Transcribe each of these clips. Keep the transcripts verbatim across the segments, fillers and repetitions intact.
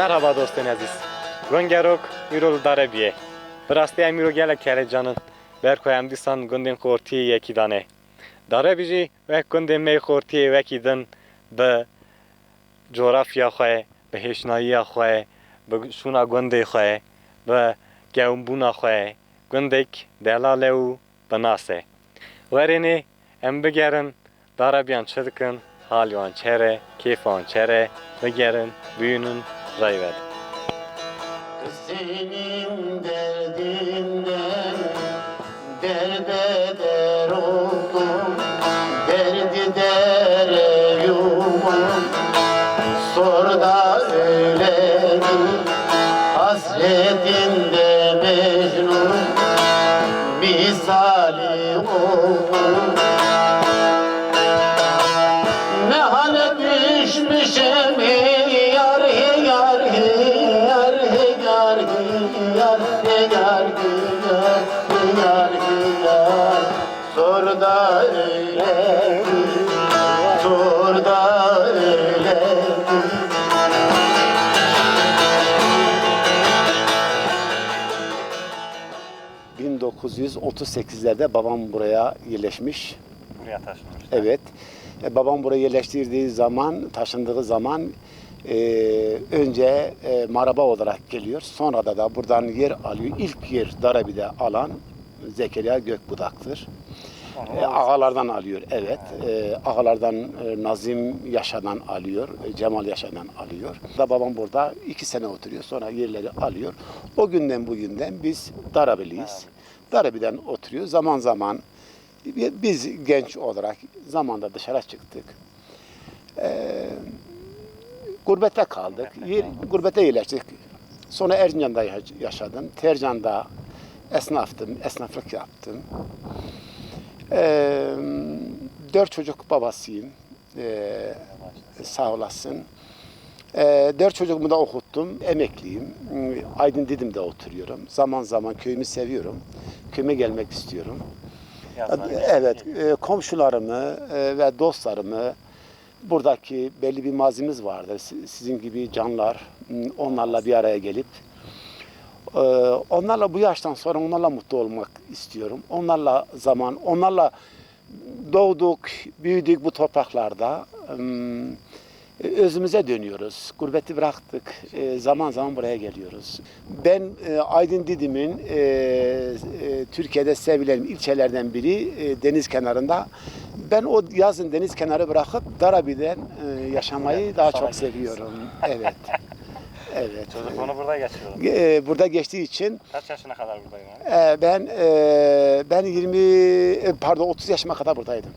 Merhaba dostên ezîz. Gungerok îro li Darebiyê. Bi rastî em îro gelek heyecan in. Ber ku em dîsan gundên Qortiyê yekî dane. Darebî jî wek gundên me yê Qortiyê wekî din bi coğrafya xwe, bi hêşnayiya xwe, bi şûna gundê xwe, bi gewmbûna xwe, gundek delal e û bi nas e. Werênê em bigerin, Darebiyan çi dikin, halê wan çer e, kêfa wan çer e, bigerin, bihînin, rayved. Senin derdinden derbeder oldum, derdi dereyumun sor da öyledir. Hasretinde Mecnun misali oldum. Ne hale düşmüşüm, hey yar, hey yar, hey yar, hey yar, hey yar, hey yar, hey yar, hey yar, hey yar. Sor da öyle, sor da öyle. Bin dokuz yüz otuz sekizlerde babam buraya yerleşmiş. Buraya taşınmışlar. Evet. E, babam buraya yerleştirdiği zaman, taşındığı zaman, e, önce, e, maraba olarak geliyor. Sonra da, da buradan yer alıyor. İlk yer Darabi'de alan Zekeriya Gökbudak'tır. Sonra E, ağalardan alıyor, evet. E, ağalardan, e, Nazim Yaşar'dan alıyor, e, Cemal Yaşar'dan alıyor. Da babam burada iki sene oturuyor, sonra yerleri alıyor. O günden bugünden biz Darabiliyiz. Darabiliyiz. Darabili'den oturuyor. Zaman zaman bi-, biz genç olarak zamanda dışarı çıktık. E, gurbette kaldık. Gurbette Yer, kaldık. Gurbete yerleştik. Sonra Erzincan'da ya-, yaşadım. Tercan'da esnaftım, esnaflık yaptım. Ee, dört çocuk babasıyım. Ee, sağ olasın. Ee, dört çocuğumu da okuttum. Emekliyim. Aydın Didim'de oturuyorum. Zaman zaman köyümü seviyorum. Köyüme gelmek istiyorum. Yazları Evet, e, komşularımı, e, ve dostlarımı, buradaki belli bir mazimiz vardır. Si-, sizin gibi canlar, m, onlarla bir araya gelip, e, onlarla bu yaştan sonra onlarla mutlu olmak istiyorum. Onlarla zaman, onlarla doğduk, büyüdük bu topraklarda. M, e, özümüze dönüyoruz. Gurbeti bıraktık. E, zaman zaman buraya geliyoruz. Ben, e, Aydın Didim'in, e, e, Türkiye'de sevilen ilçelerden biri, e, deniz kenarında. Ben o yazın deniz kenarı bırakıp Darabi'den, e, yaşamayı Evet, daha sana çok geliyorsun. seviyorum. Evet. Evet. Çocukluğunu burada geçirdin. E, burada geçtiği için Kaç yaşına kadar buradaydın abi? E, ben, e, ben yirmi, e, pardon, otuz yaşıma kadar buradaydım.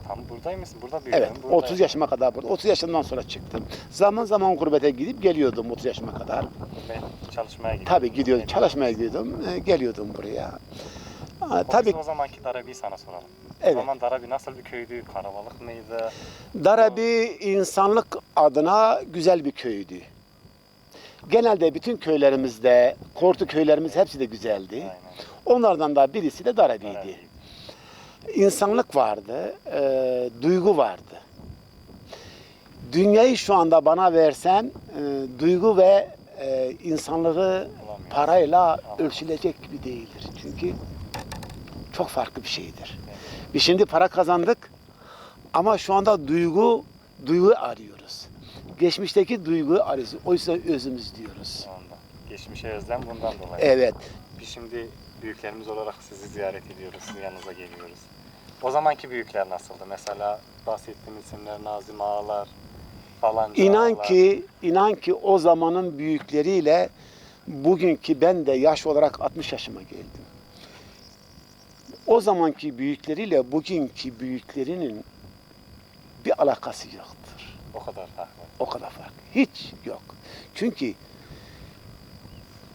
Tam buradaymışsın, burada büyüdün, Evet, burada otuz yaşadın. yaşıma kadar burada. Otuz yaşından sonra çıktım. Zaman zaman gurbete gidip geliyordum otuz yaşıma kadar. Ve çalışmaya gidiyordun. Tabii gidiyordum, Evet. çalışmaya gidiyordum, e, geliyordum buraya. Ha, O tabii. biz o zamanki Darabi'yi sana soralım. Evet. O zaman Darabi nasıl bir köydü, kalabalık mıydı? Darabi insanlık adına güzel bir köydü. Genelde bütün köylerimizde, Kortu köylerimiz hepsi de güzeldi. Aynen. Onlardan da birisi de Darabiydi. Darabiydi. İnsanlık vardı, e, duygu vardı. Dünyayı şu anda bana versen, e, duygu ve, e, insanlığı Bulamıyorsun. parayla Ama ölçülecek gibi değildir. Çünkü çok farklı bir şeydir. Evet. Biz şimdi para kazandık ama şu anda duygu, duygu arıyoruz. Geçmişteki duyguyu arıyoruz. Oysa özümüz diyoruz. Şu anda. Geçmişe özlem bundan dolayı. Evet. Biz şimdi büyüklerimiz olarak sizi ziyaret ediyoruz, sizin yanınıza geliyoruz. O zamanki büyükler nasıldı? Mesela bahsettiğim isimler, Nazım ağalar, falanca İnan ağalar. ki, inan ki o zamanın büyükleriyle bugünkü ben de yaş olarak altmış yaşıma geldim. O zamanki büyükleriyle bugünkü büyüklerinin bir alakası yoktur. O kadar fark var. O kadar fark. Hiç yok. Çünkü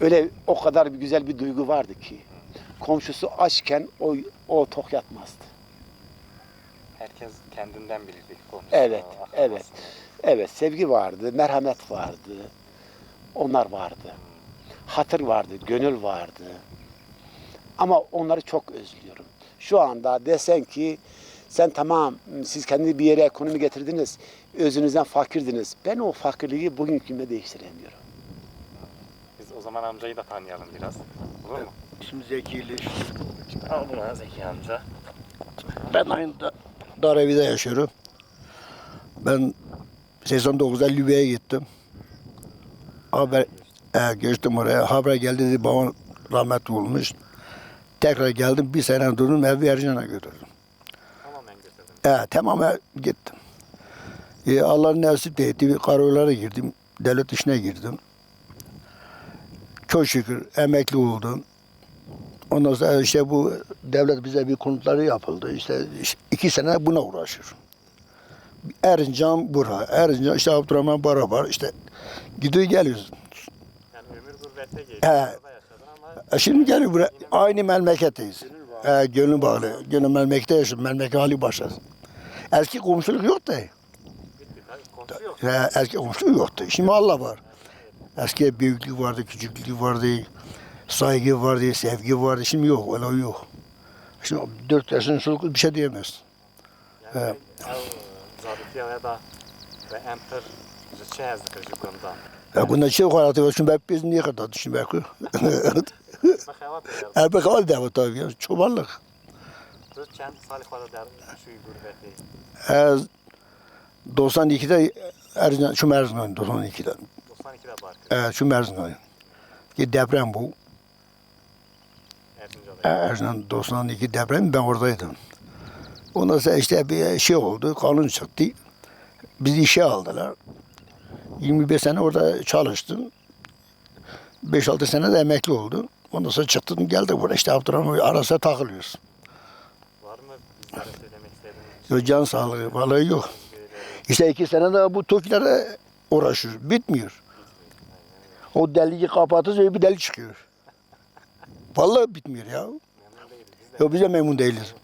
öyle o kadar bir güzel bir duygu vardı ki, komşusu açken o, o tok yatmazdı. Herkes kendinden bilirdi komşusunu, Evet, akrabasını. evet. Evet, sevgi vardı, merhamet vardı. Onlar vardı. Hatır vardı, gönül vardı. Ama onları çok özlüyorum. Şu anda desen ki, "Sen tamam, siz kendini bir yere ekonomi getirdiniz, özünüzden fakirdiniz." Ben o fakirliği bugünkü günde değiştiremiyorum. O zaman amcayı da tanıyalım biraz. Olur mu? İsmim Zeki İliş. Al bunu Zeki amca. Ben aynı da, dar evde yaşıyorum. Ben seksen dokuzda Libya'ya gittim. Haber, e, göçtüm oraya. Haber geldi dedi, babam rahmetli olmuş. Tekrar geldim, bir sene durdum, evi Erzincan'a götürdüm. Tamamen götürdüm. E, tamamen gittim. E, Allah nasip de etti, bir karayollara girdim. Devlet işine girdim. Çok şükür emekli oldum. Ondan sonra işte bu devlet bize bir konutları yapıldı. İşte iki sene buna uğraşıyorum. Erzincan bura, Erzincan işte Abdurrahman beraber işte gidiyor geliyoruz. Yani ömür gurbette geçti. He. Orada yaşadın ama E, şimdi geliyor buraya, aynı memleketteyiz. He, gönlüm bağlı. Gönlüm memlekette yaşıyorum. Memleket hali başka. Eski komşuluk yok da. Bitti tabii. Komşu yok. He, eski komşuluk yoktu. Şimdi Allah var. Eski büyüklük vardı, küçüklük vardı. Saygı vardı, sevgi vardı. Şimdi yok, öyle yok. Şimdi dört yaşın çocuk bir şey diyemez. He. Ew zabitiya we da ve em pir ji çi hez dikir ji gundan? Ya gunda çi xwe hatî, şimdi ben biz niye kadar düşünmek? Bi xewa tê ya. E, bi xewa devam tabii ya, çobanlık. Tu çend salî xwe de der çûyî gurbetê? Ez doksan ikide Erzincan, şu Erzincan doksan ikide. Doksan ikide bar kir. E, şu Erzincan. Ki deprem bu. Erzincan'da. E, Erzincan doksan iki deprem, ben oradaydım. Ondan sonra işte bir şey oldu, kanun çıktı. Bizi işe aldılar. Yirmi beş sene orada çalıştım. Beş altı sene de emekli oldum. Ondan sonra çıktım, geldik buraya. İşte Abdurrahman Bey arasında takılıyoruz. Var mı bizlere söylemek istediğiniz bir şey? Yok, can sağlığı, vallahi yok. Teşekkür ederim. İşte iki sene daha bu TOKİ'lere uğraşıyoruz. Bitmiyor. O deliği kapatırsa bir delik çıkıyor. Vallahi bitmiyor ya. Memnun değiliz. Biz de Yok, biz de memnun değiliz.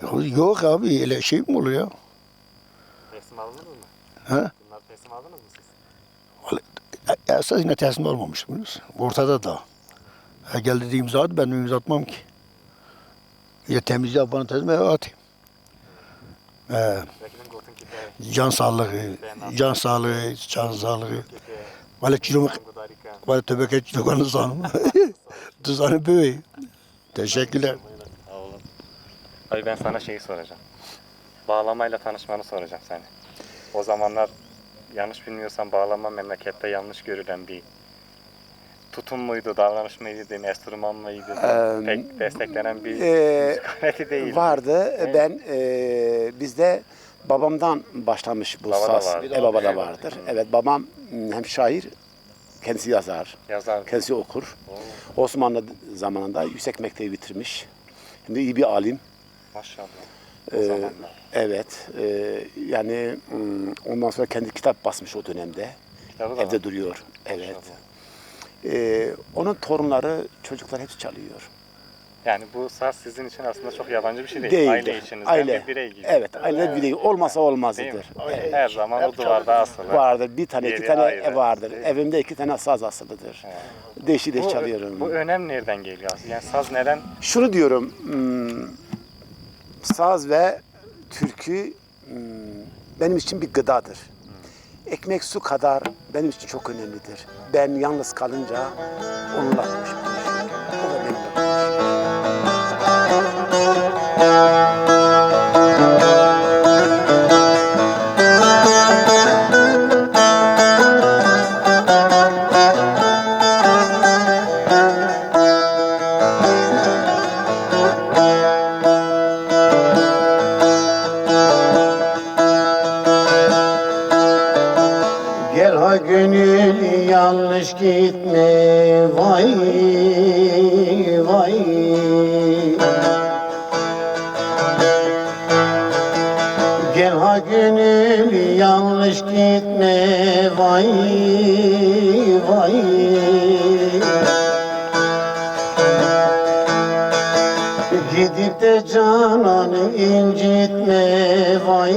Memnun değiliz. Yok, yok abi, öyle şey mi olur ya? Teslim aldınız mı? Ha? Bunları teslim aldınız mı siz? Vallahi, e, esas yine teslim olmamış, biliyorsun. Ortada da. E, geldi de imza at, ben imza atmam ki. Ya temizle bana teslim, e, atayım. E, Belki de gotin ki te- can sağlığı, te nasıl- can sağlığı, can sağlığı. Ki te- Valla çiromu, Sen gudarika. Valla tebeke çirokanı sanım. Tuzanı böyle. Teşekkürler. Sağ olun. Abi ben sana şeyi soracağım. Bağlamayla tanışmanı soracağım seni. O zamanlar yanlış bilmiyorsam bağlama memlekette yanlış görülen bir tutum muydu, davranış mıydı, enstrüman mıydı? Em, Pek desteklenen bir e, müzik aleti değil. Vardı. Değil mi? Ben, e, bizde babamdan başlamış bu Baba da saz. Vardı. E, baba da vardır. Evet, babam, m, hem şair, kendisi yazar. Yazar. Kendisi okur. Oo. Osmanlı zamanında yüksek mektebi bitirmiş. Hem de iyi bir alim. Maşallah. O Ee, zamanlar. Evet. E, yani, m, ondan sonra kendi kitap basmış o dönemde. Kitabı da Evde var. Duruyor. Evet. Maşallah. E, onun torunları, çocuklar hepsi çalıyor. Yani bu saz sizin için aslında çok yabancı bir şey değil. Değildir. Aile içinizden Aile. Bir birey gibi. Evet, aile birey. Olmasa olmazıdır. Değil mi? Evet. Her zaman o duvarda asılı. Vardır. Bir tane, iki tane ayrı. Vardır. Evimde iki tane saz asılıdır. Evet. Değişik Bu, çalıyorum. Bu önem nereden geliyor aslında? Yani saz neden? Şunu diyorum, hmm, saz ve türkü, hmm, benim için bir gıdadır. Ekmek su kadar benim için çok önemlidir. Ben yalnız kalınca onunla konuşup konuşuyorum. O da benimle konuşuyor. Gel ha gönül yanlış gitme vay vay. Gel ha gönül yanlış gitme vay vay. Gidip de cananı incitme vay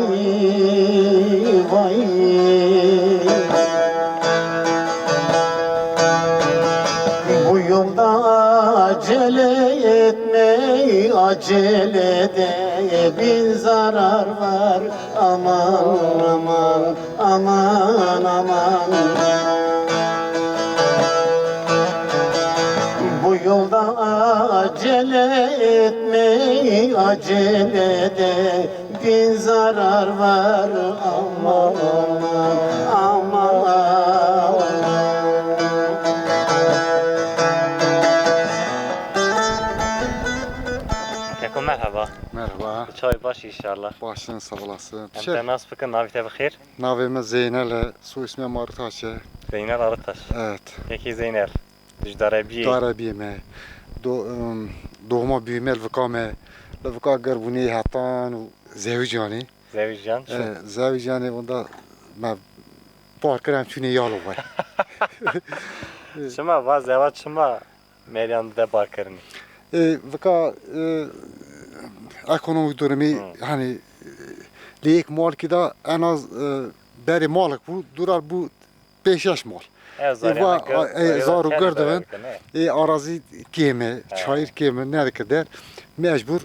vay. Bu yolda acele etme, acelede bin zarar var. Aman aman, aman aman. Yolda acele etme, acele de bir zarar var. Aman, aman. Keko, merhaba. Merhaba. Çawa, baş inşallah. Başın sağ olasın. Em te nas bikin, navê te bi xêr? Navê min Zeynel e, soy ismê min Arıtaş e. Zeynel Arıtaş. Evet. Peki Zeynel, tu ji Darebiyê? Darebiyê me. Do-, em, doğma büyüme li vika me. Li vika gerbûnê hetan û zewicî anî. Zewicî an çi? E, zewicî anî onda me bar kir em çûnê Yalovayê. Çima va zewa çima meriyan dide barkirinê? E, vika, e, ekonomîk durumî, hmm, hani, e, li yek malkî de en az, e, berê malek bû, durar bû pênc şeş mal. E, zarê va, me gir-, e, zarê zar û xelê gir dibin. Dayar dikin, e. E, arazî kêm e, he, çayir kêm e, nedike der. Mecbûr, e,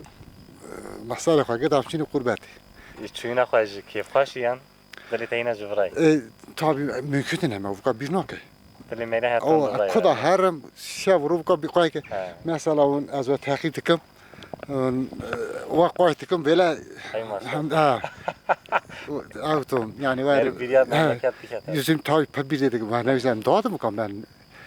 meselê xwe girt, em çûnê qurbetê. E, çûyîna xwe ji kêfxweşî yan? Dilê te yine ji vir e? E, tabî mümkün e, me vika bîr nake. Dilê mêrê her tim O, bi vir e. Kuda herim, şev û rû vika bî qayke. He. Mesela hûn ez we teqîb dikim. Hûn, e, we qayt dikim, vêle Hey maşallah. Hem, ha. Ew tom, yani, Her we, biriya he, memleket dikete. Yüzüm tabi pir bir dedik, ben ne bileyim, daha da mı kan ben?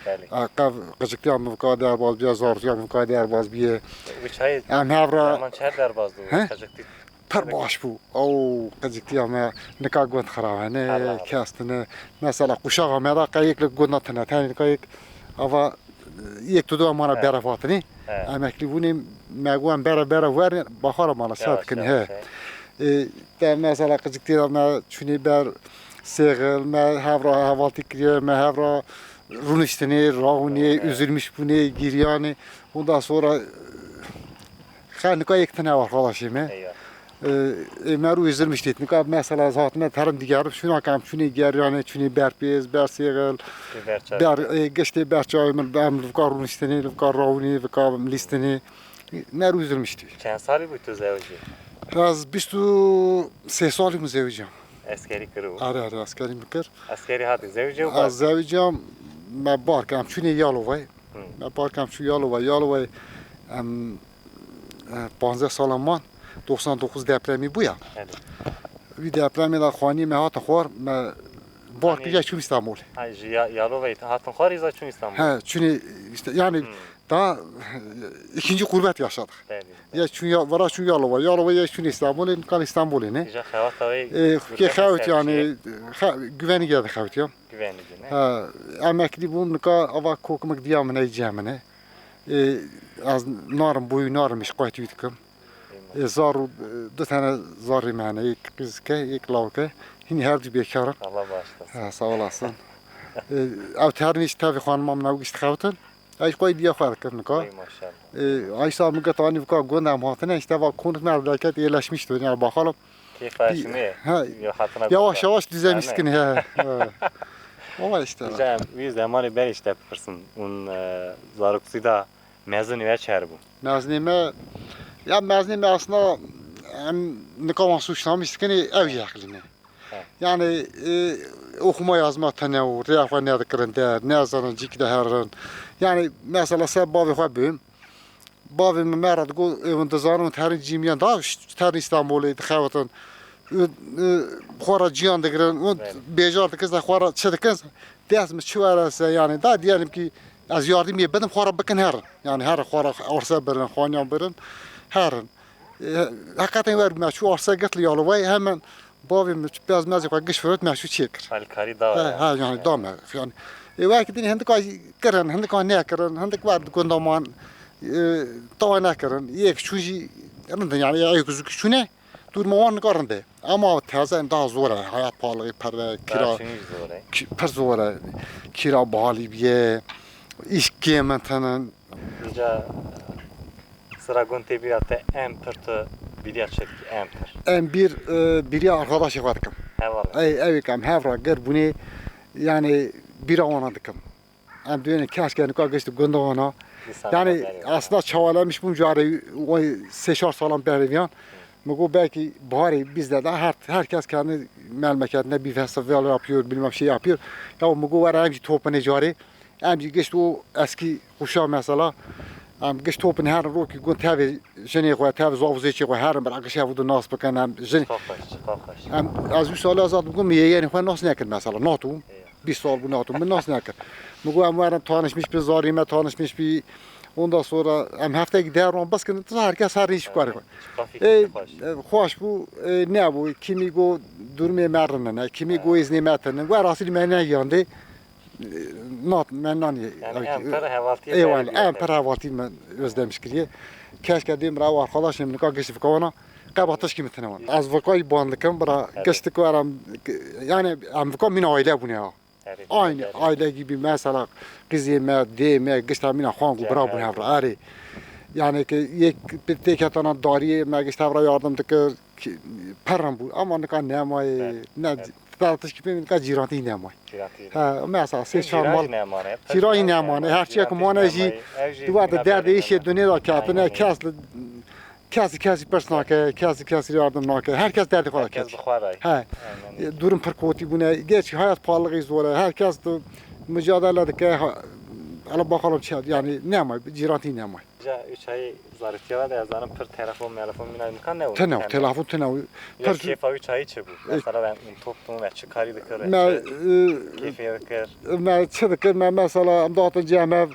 Belê. A, qav qiciktiya min vika derbaz biye, zartiya min vika derbaz biye. Û çayê Em hevra zaman çer derbaz dû, He? Qicikti. Pir baş bû. Ew qiciktiya me nika gund xirabe ne, Allah Allah. Kes tine. Mesela quşaxa me da qeyek li gunda tine. Tenê nika yek ava yek tu dua mana He. Bere fatinî. He. Emeklî bûnê me gu em bere bere werin, baxara mala Yavaş, şer dikin, yavaş, he. He. E, te mesela qiciktiya me çûnê ber sêxil, me hevra hevaltî kiriye, me hevra rûniştinê, rawinê, He. Üzülmüş bûnê, giryanê. Ondan sonra, e, xenika yek tine var xalaşê me. Eyvah. E, e, me rû üzülmüş dît. Nika mesela ez hatime terim digerim, şuna kam çûnê geryanê, çûnê berpêz, bersêxil, Çûnê berçavê. Ber, e, giştê berçavê min, em li vika rûniştinê, li vika rawinê, li vika lîstinê. Me rû üzülmüş dît. Çend salî bû tu zewicî? Ez bîst û sê salî bûm zewicî. Eskerî kir û? Are, are, eskerî min kir. Eskerî hatî zewicî û Ez bar? Zewicî, me bar kir, em çûnê Yalovayê. Hı. Me bar kir, em çû Yalovayê. Yalovayê, em, e, panzdeh sala man, doksan dokuz depremî bû ya. Evet. Wî depremê de xanî me hate xwar, me bar kir, Hani ya çûn Îstanbulê. Ha, ji Ya-, Yalovayê hatin xwar, îza çûn Îstanbulê? He, çûnê işte, yani, Hı. Daha, e, ikinci gurbet yaşadık. Belê. Ya çûn ya, vara çûn Yalova, Yalova ya çûn Îstanbulê, nika Îstanbulê ne. Îja xewata wê E, gurbet ke xewt ser yani, çi? Xe-, güvenî geldi xewt ya. Güvenî ne? Ha, emeklî bûm, nika ava kokimek diya min ey cem min e. E, ez narim boyu narim iş qaytî dikim. Eyvallah. E, zar, e, du tane zarê me hene, yek qizke, yek lawke. Hînî her du bêkar in. Allah bağışlasın. Ha, sağ olasın. E, ew ternî işte tevî xanima min ew gişt xewtin. Ey xwey diye xwe dikir nika. Ey maşallah. E, ay sa min get anî vika gund em hatine, işte va konut memleket yerleşmiş yani bakalım. Keyfa Di-, şimdi ha, ya hatına yavaş gunda. Yavaş düzemiş Yani. Kin he. He. Ama işte. Güzel, bir zamanı ben işte bipirsin. Un, e, zarokçu da mezun ve çer bu. Mezinê me, ya mezinê me aslında em nika wan suçlamiş dikin, ev jî heqlî ne. He. Yani, e, okuma yazma tene û rêya xwe nedikirin der, nezanin cîk de herin. Yani mesela ser bavê xwe bim. Bavê min me re digot, ê hûn dizanin hûn terin cîmiyan da, terin Îstanbulê dixewitin. Û, e, xwe re ciyan digirin, û Belê. Bêjar dikin, xwe re çi dikin. Dest min çi were se, yani da diyelim ki ez yardimê bidim, xwe re bikin herin. Yani herin xwe re arse birin, xaniyan birin, herin. E, heqeten wer me çû arse girt li Yalovayê, hemen bavê min pez mezê xwe giş firet me çû çêkir. Alîkarî da He, ya. He, yani da me. Yani, e, wekî din hindika kirin, hindika nekirin, hindik wer di gunda man, e, tawa nekirin. Yek çû jî rindin, yani, ya yek zû çûne, durma wan nika rind e. Ama teze daha zor e, hayat pahalılığı, perde, kira, Daha şimdi zor e. Ki-, pir zor e. Kira bahalî biye, iş kêm in tenin. Îca sira gund tê bîra te en pir tu bîriya çi dikî, en pir? En bir, e, bîriya arkadaşê xwe dikim. Heval. Ey, ew ê em hev re gir bûnê, yani bîra wana dikim. Em duyêne keşke nika gişt gunda wana. Dîsa Yani ne berê aslında çawalamiş bûm carê, oy sê çar salan berê viyan. Mi got belki baharê biz de daha her, herkes kendi memleketinde bir festival yapıyor, bilmem şey yapıyor. Ya mi got were em jî topinê carê. Em jî gişt û eskî quşa mesela, em gişt topin herin rokî gun tevê jinê xwe, tevê zav û zêçê xwe herin bira gişt hev û du nas bikin. Em jin, Çiqa xweş, çiqa xweş. Em, ez wî salê ez hat bûm, yê yenê xwe nas nekir mesela, nato. Bîst sal bû nato, min nas nekir. Min got, "Em werin tanişmiş bin, zarî me tanişmiş bî." Ondan sonra em heftekî deh ron bes kirin, tu her kes her rîş karê xwe. Çiqa fikir Ê, xweş. e, xweş bû, e, nebû. Kimî got, "Durumê me rin e." Kimî got, "Îznê me tune." We rastî me negiyandê. E, nat, me nanî. Yani em pir hevaltî Ê, wele, em pir hevaltî me özlemiş kiriye. Keşke dê min re ew arkadaşê min nika gişt vikawana. Qeba tişkî min tune wan. Ez vikayî ban dikim, bira Evet. gişt ku eram, yani em vika mîna aile bûne ya. Erê, Aynı erê. aile gibi mesela qizê me, dê me, gişta mîna xwan ku bira bûn hevra. Erê. Yani ki yek têketana dariyê me gişt hevra yardım dikir, ki, perin bû. Ama nika nemayê, Evet, ne, evet. Tişkî pê nika cîrantî nemayê. Cîrantî Ha, mesela sê Hîn çar cîran mal, jî nemane. Cîran jî nemane. Her çiye ku mane jî, Ev jî tu va de derdê îşê nemane. dunê de ketine, Aynen. kes li Kesî kesî pirs nake, kesî kesî yardım nake. Her kes derdê xwe de Her kes kes. bi xwe re. He. Aynen. E, durum pir kotî bûne. Geç hayat pahalılığı zor e. Her kes de mücadele dike. Ha, hele bakalım çi, yani ne ama, cîrantî ne ama. Ca üç ay zariftiye var da zaten pir telefon, telefon mîna imkan ne olur? Tune, Yani, telefon tune. ya Pir keyfa üç ay çi bu? Mesela ben top mu ve çıkarı dikir. Me, e, Keyfi dikir. me çi dikir? Me mesela em datin cem ev,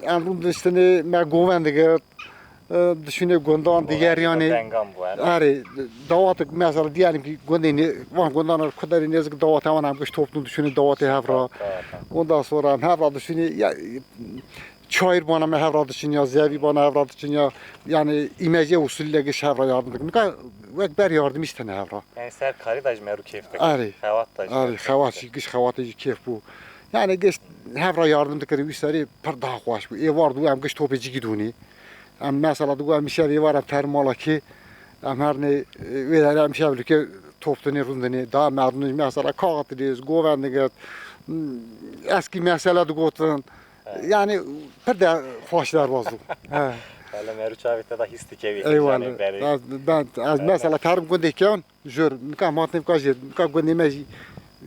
em rûn diştinê me goven digirt. E, dişûnê gundan, Goven digeriyanê. Dengan bû, yani. Erê, dawatek mesela diyelim ki gundê ne, van gundan kuderî nêzik dawate wan em giş toplum dişûnê dawatê hevra. Tamam, tamam. Ondan sonra em hevra dişûnê ya, çayır bana me hevra dişin ya, zevi bana hevra dişin ya. Yani imece usulle giş hevra yardım dikin. Nika wek ber yardım işte ne hevra. Yani ser karî da ji me rû keyf dikin. Erê. Xewat da ji me Erê, rû keyf xewat dikin. jî, giş xewatê jî keyf bû. Yani giş hevra yardım dikir, wî serê pir daha xweş bû. Ê var dû em giş topê cigî dûnî. Em mesela digo em şev êvar em terim mala kê, em hernê, e, wê derê em şev li kê top dinê, rûn dinê. Da merdûn mesela kaxit diriz, govend digirt, eskî mesele digotin. He. Yani pir de xweş derbaz bû. He. Hele me rû çavê te de hîs dikevî Eyvallah. heyecanê berê. Ben, ben, ez Eyvallah. mesela terim gundê kewn, Jor, nika em hatin vika jêr, nika gundê me jî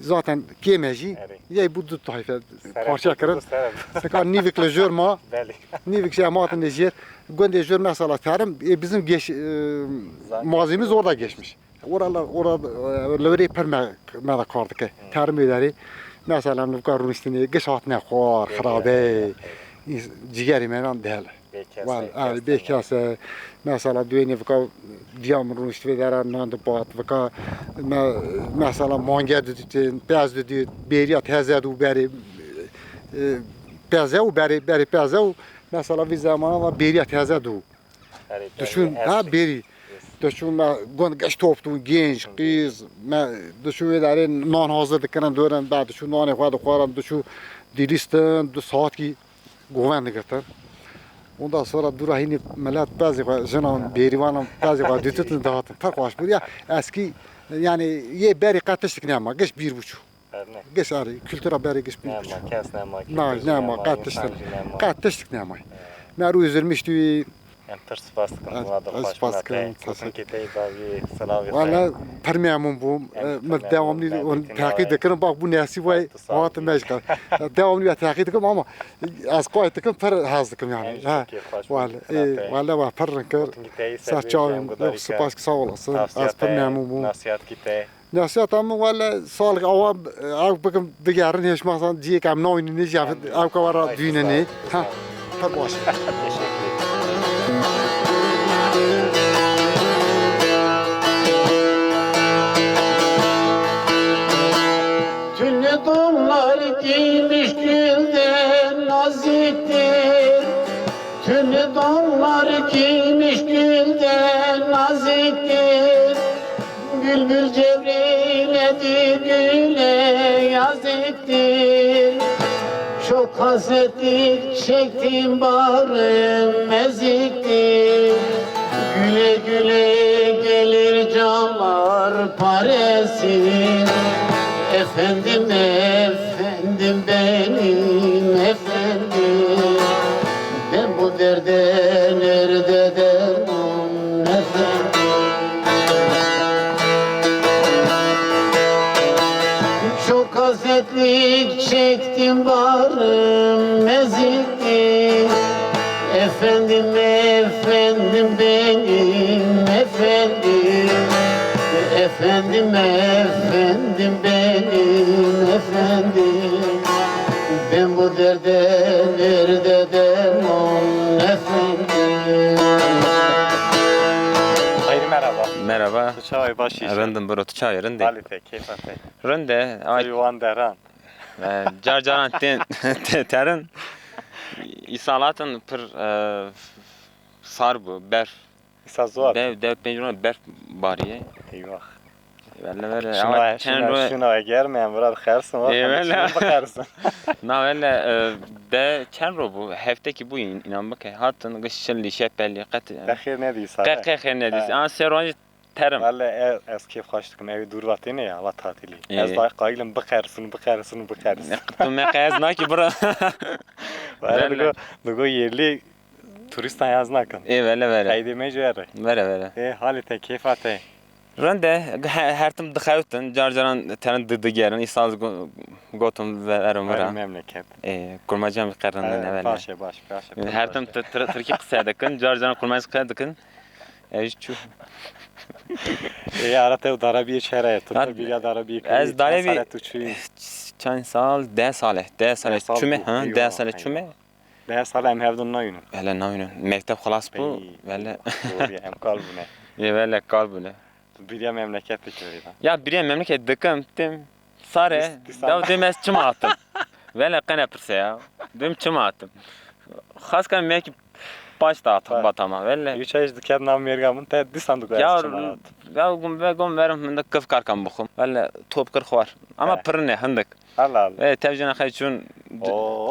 zaten kêm e jî. Erê. Yey bû du tayfe Serê parça bû, kirin. serê bû. Nika nîvik li jor ma, Belê. nîvik jî em hatin jêr. Gundê jor mesela terim, e, bizim geç, e, Zaten. mazimiz orada geçmiş. Oralar, orada, e, li wêrê pir me, me de kar dike. Hı. Terim êderê. Mesela em vika rûniştinê, giş hatine xwar, Belê. xirabe, Belê. cigerê me nan del. Bêkes Wal, e, ay, kes bêkes e. Mesela duênê vika diya min rûnişt vê dera nan dipat, vika me, mesela mange didîtin, pez didît, bêriya teze dû berê, e, peze û berê, berê peze û mesela vî zemana va bêriya teze dû. Erê, Dişûn, berê, ha, ez- bêrî. Dişûn me gund geş top dûn, genç, qîz, me dişû vê derê nan hazir dikirin, dûrin, be dişû nanê xwe dixwarin, dişû dilîstin, du saat kî goven digirtin. Ondan sonra dûra hînî millet pezê xwe, jinan, bêrîvanan pezê xwe dîtitin dihatin. Pir xweş bû. Ya eskî, yani yê berî qet tiştik nema. Giş bîr bû çû. Her ne? Giş arî, kultura berî giş bîr bû çû. Nema, kes nema, Na, kultur jî nema, nema, qet insan tiştik, jî nema. qet tiştik nema. He. Me rû üzülmüştü. Em pir spas dikim, Ez, buna ez dixwaş spas bûna te. dikim, Gotin teşekkür. ki te davî, silavî Valla xwe. pir memnun bûm. Em E, pir me memnun, devamlı me onu dîtin teqî nawe. dikirim. Bak bu nesîb vay, Ay, tu sağ ol. hayatım meşgal. Devamlı ya teqî dikim ama ez qayt dikim, pir haz dikim yani. Em jî Ha. çok keyf xweş bûn. Valla, Buna e, te. valla va pir rinkir. Gotin ki te Ser servî çavim, em gudarî yok, ke. spas ki sağ olasın. Tavsiya Ez pir te, memnun bûm. Nasiyat ki te. Nasiyata min wele salik awa ew bikim bigerin hêşmasan ciyek em naynin nêjî ev, Em ew kewara ay, duyne sağ ol, nê. sağ Ha, ol. pir baş. Teşekkür ederim. Tülü dallar giymiş gülden naziktir. Tülü dallar giymiş gülden naziktir. Bülbül cevriledir güle yazıktır. Çok hasretlik çektim bağrım eziktir. Güle güle gelir canlar paresi. Efendim efendim benim efendim. Ben bu derde nerede derman efendim? Çok hasretlik çektim bağrım Efendim, efendim, benim efendim. Efendim, efendim, benim efendim. Ben bu derde nerede derman efendim? Hayır, merhaba. Merhaba. Tu çawa yî, baş î? Rind im bro, tu çawa yî, rind î? Halî te, keyfa te. Rind e. Ay, tu wan deran. E, car caran tên te-, terin. Îsal hatin pir, e, sar bû, berf. Îsal zor. Dev, dev pênc roj berf bariye. Eyvah. Velle velle. Şuna, ama çend şuna, roj şuna germe, em bira bixersin, bak. Ê, velle. Şunu bixersin. Na velle, e, de çend roj bû? Heftekî bû, în-, înan bike. Hatin, giş şilî, şepelî, qet. Te xêr nedî, qet, qet xêr nedî. Ha. An sê roj terim. Velle, e, ez kêf xweş dikim. Ew ê dûr va têne ya, va tatilî. Ê. Ez da qayîl im biqersin, biqersin, biqersin. Tu me qey ez nakî bira. Velle, velle. Digo, digo yerlî turîstan ya ez nakim. Ê, velle, velle. Qeydê me jî were. Velle, velle. Ê, halê te, kêfa te. Rind e, he-, her tim dixewtin, car caran terin di-, digerin. Îsal go-, gotim ve-, verim vira. Verim memleket. Ê, kurmanciyan bi qerindin, velle. Baş e, baş, baş e. Her tim ti-, tir-, tirkî qise dikin, car caran kurmancî qise dikin. Ev jî çû. Ê, ara te û darabiyê çere ye? Tu, tu bîriya darabiyê kirî? Ez darabî, çend sal? Deh sal e. Deh sal e. Deh sal çûme, ha? Deh sal e çûme. Deh sal em hevdin nayînin. Hele nayînin. Mekteb xilas bû. Velle. Doğru ya, em kal bûne. Ê, velle kal bûne. Tu bîriya memleket dikirî da. Ya bîriya memleket dikim, tim. Sare, dîs-, dîsan. Dew dêm ez çima hatim? Vele qene pirse ya. Dêm çima hatim? Xas kan mekî paş da hatim, ha, batama, vele. Yû çayş diket nav mêrga min, te dîsan digo ez çima hatim. Ya, ya gum ve gum verim, min de kif karkan buxum. Vele top kir xwar. Ama pirine, hindik. Allah Allah. E, tev jina xey çûn. Oo,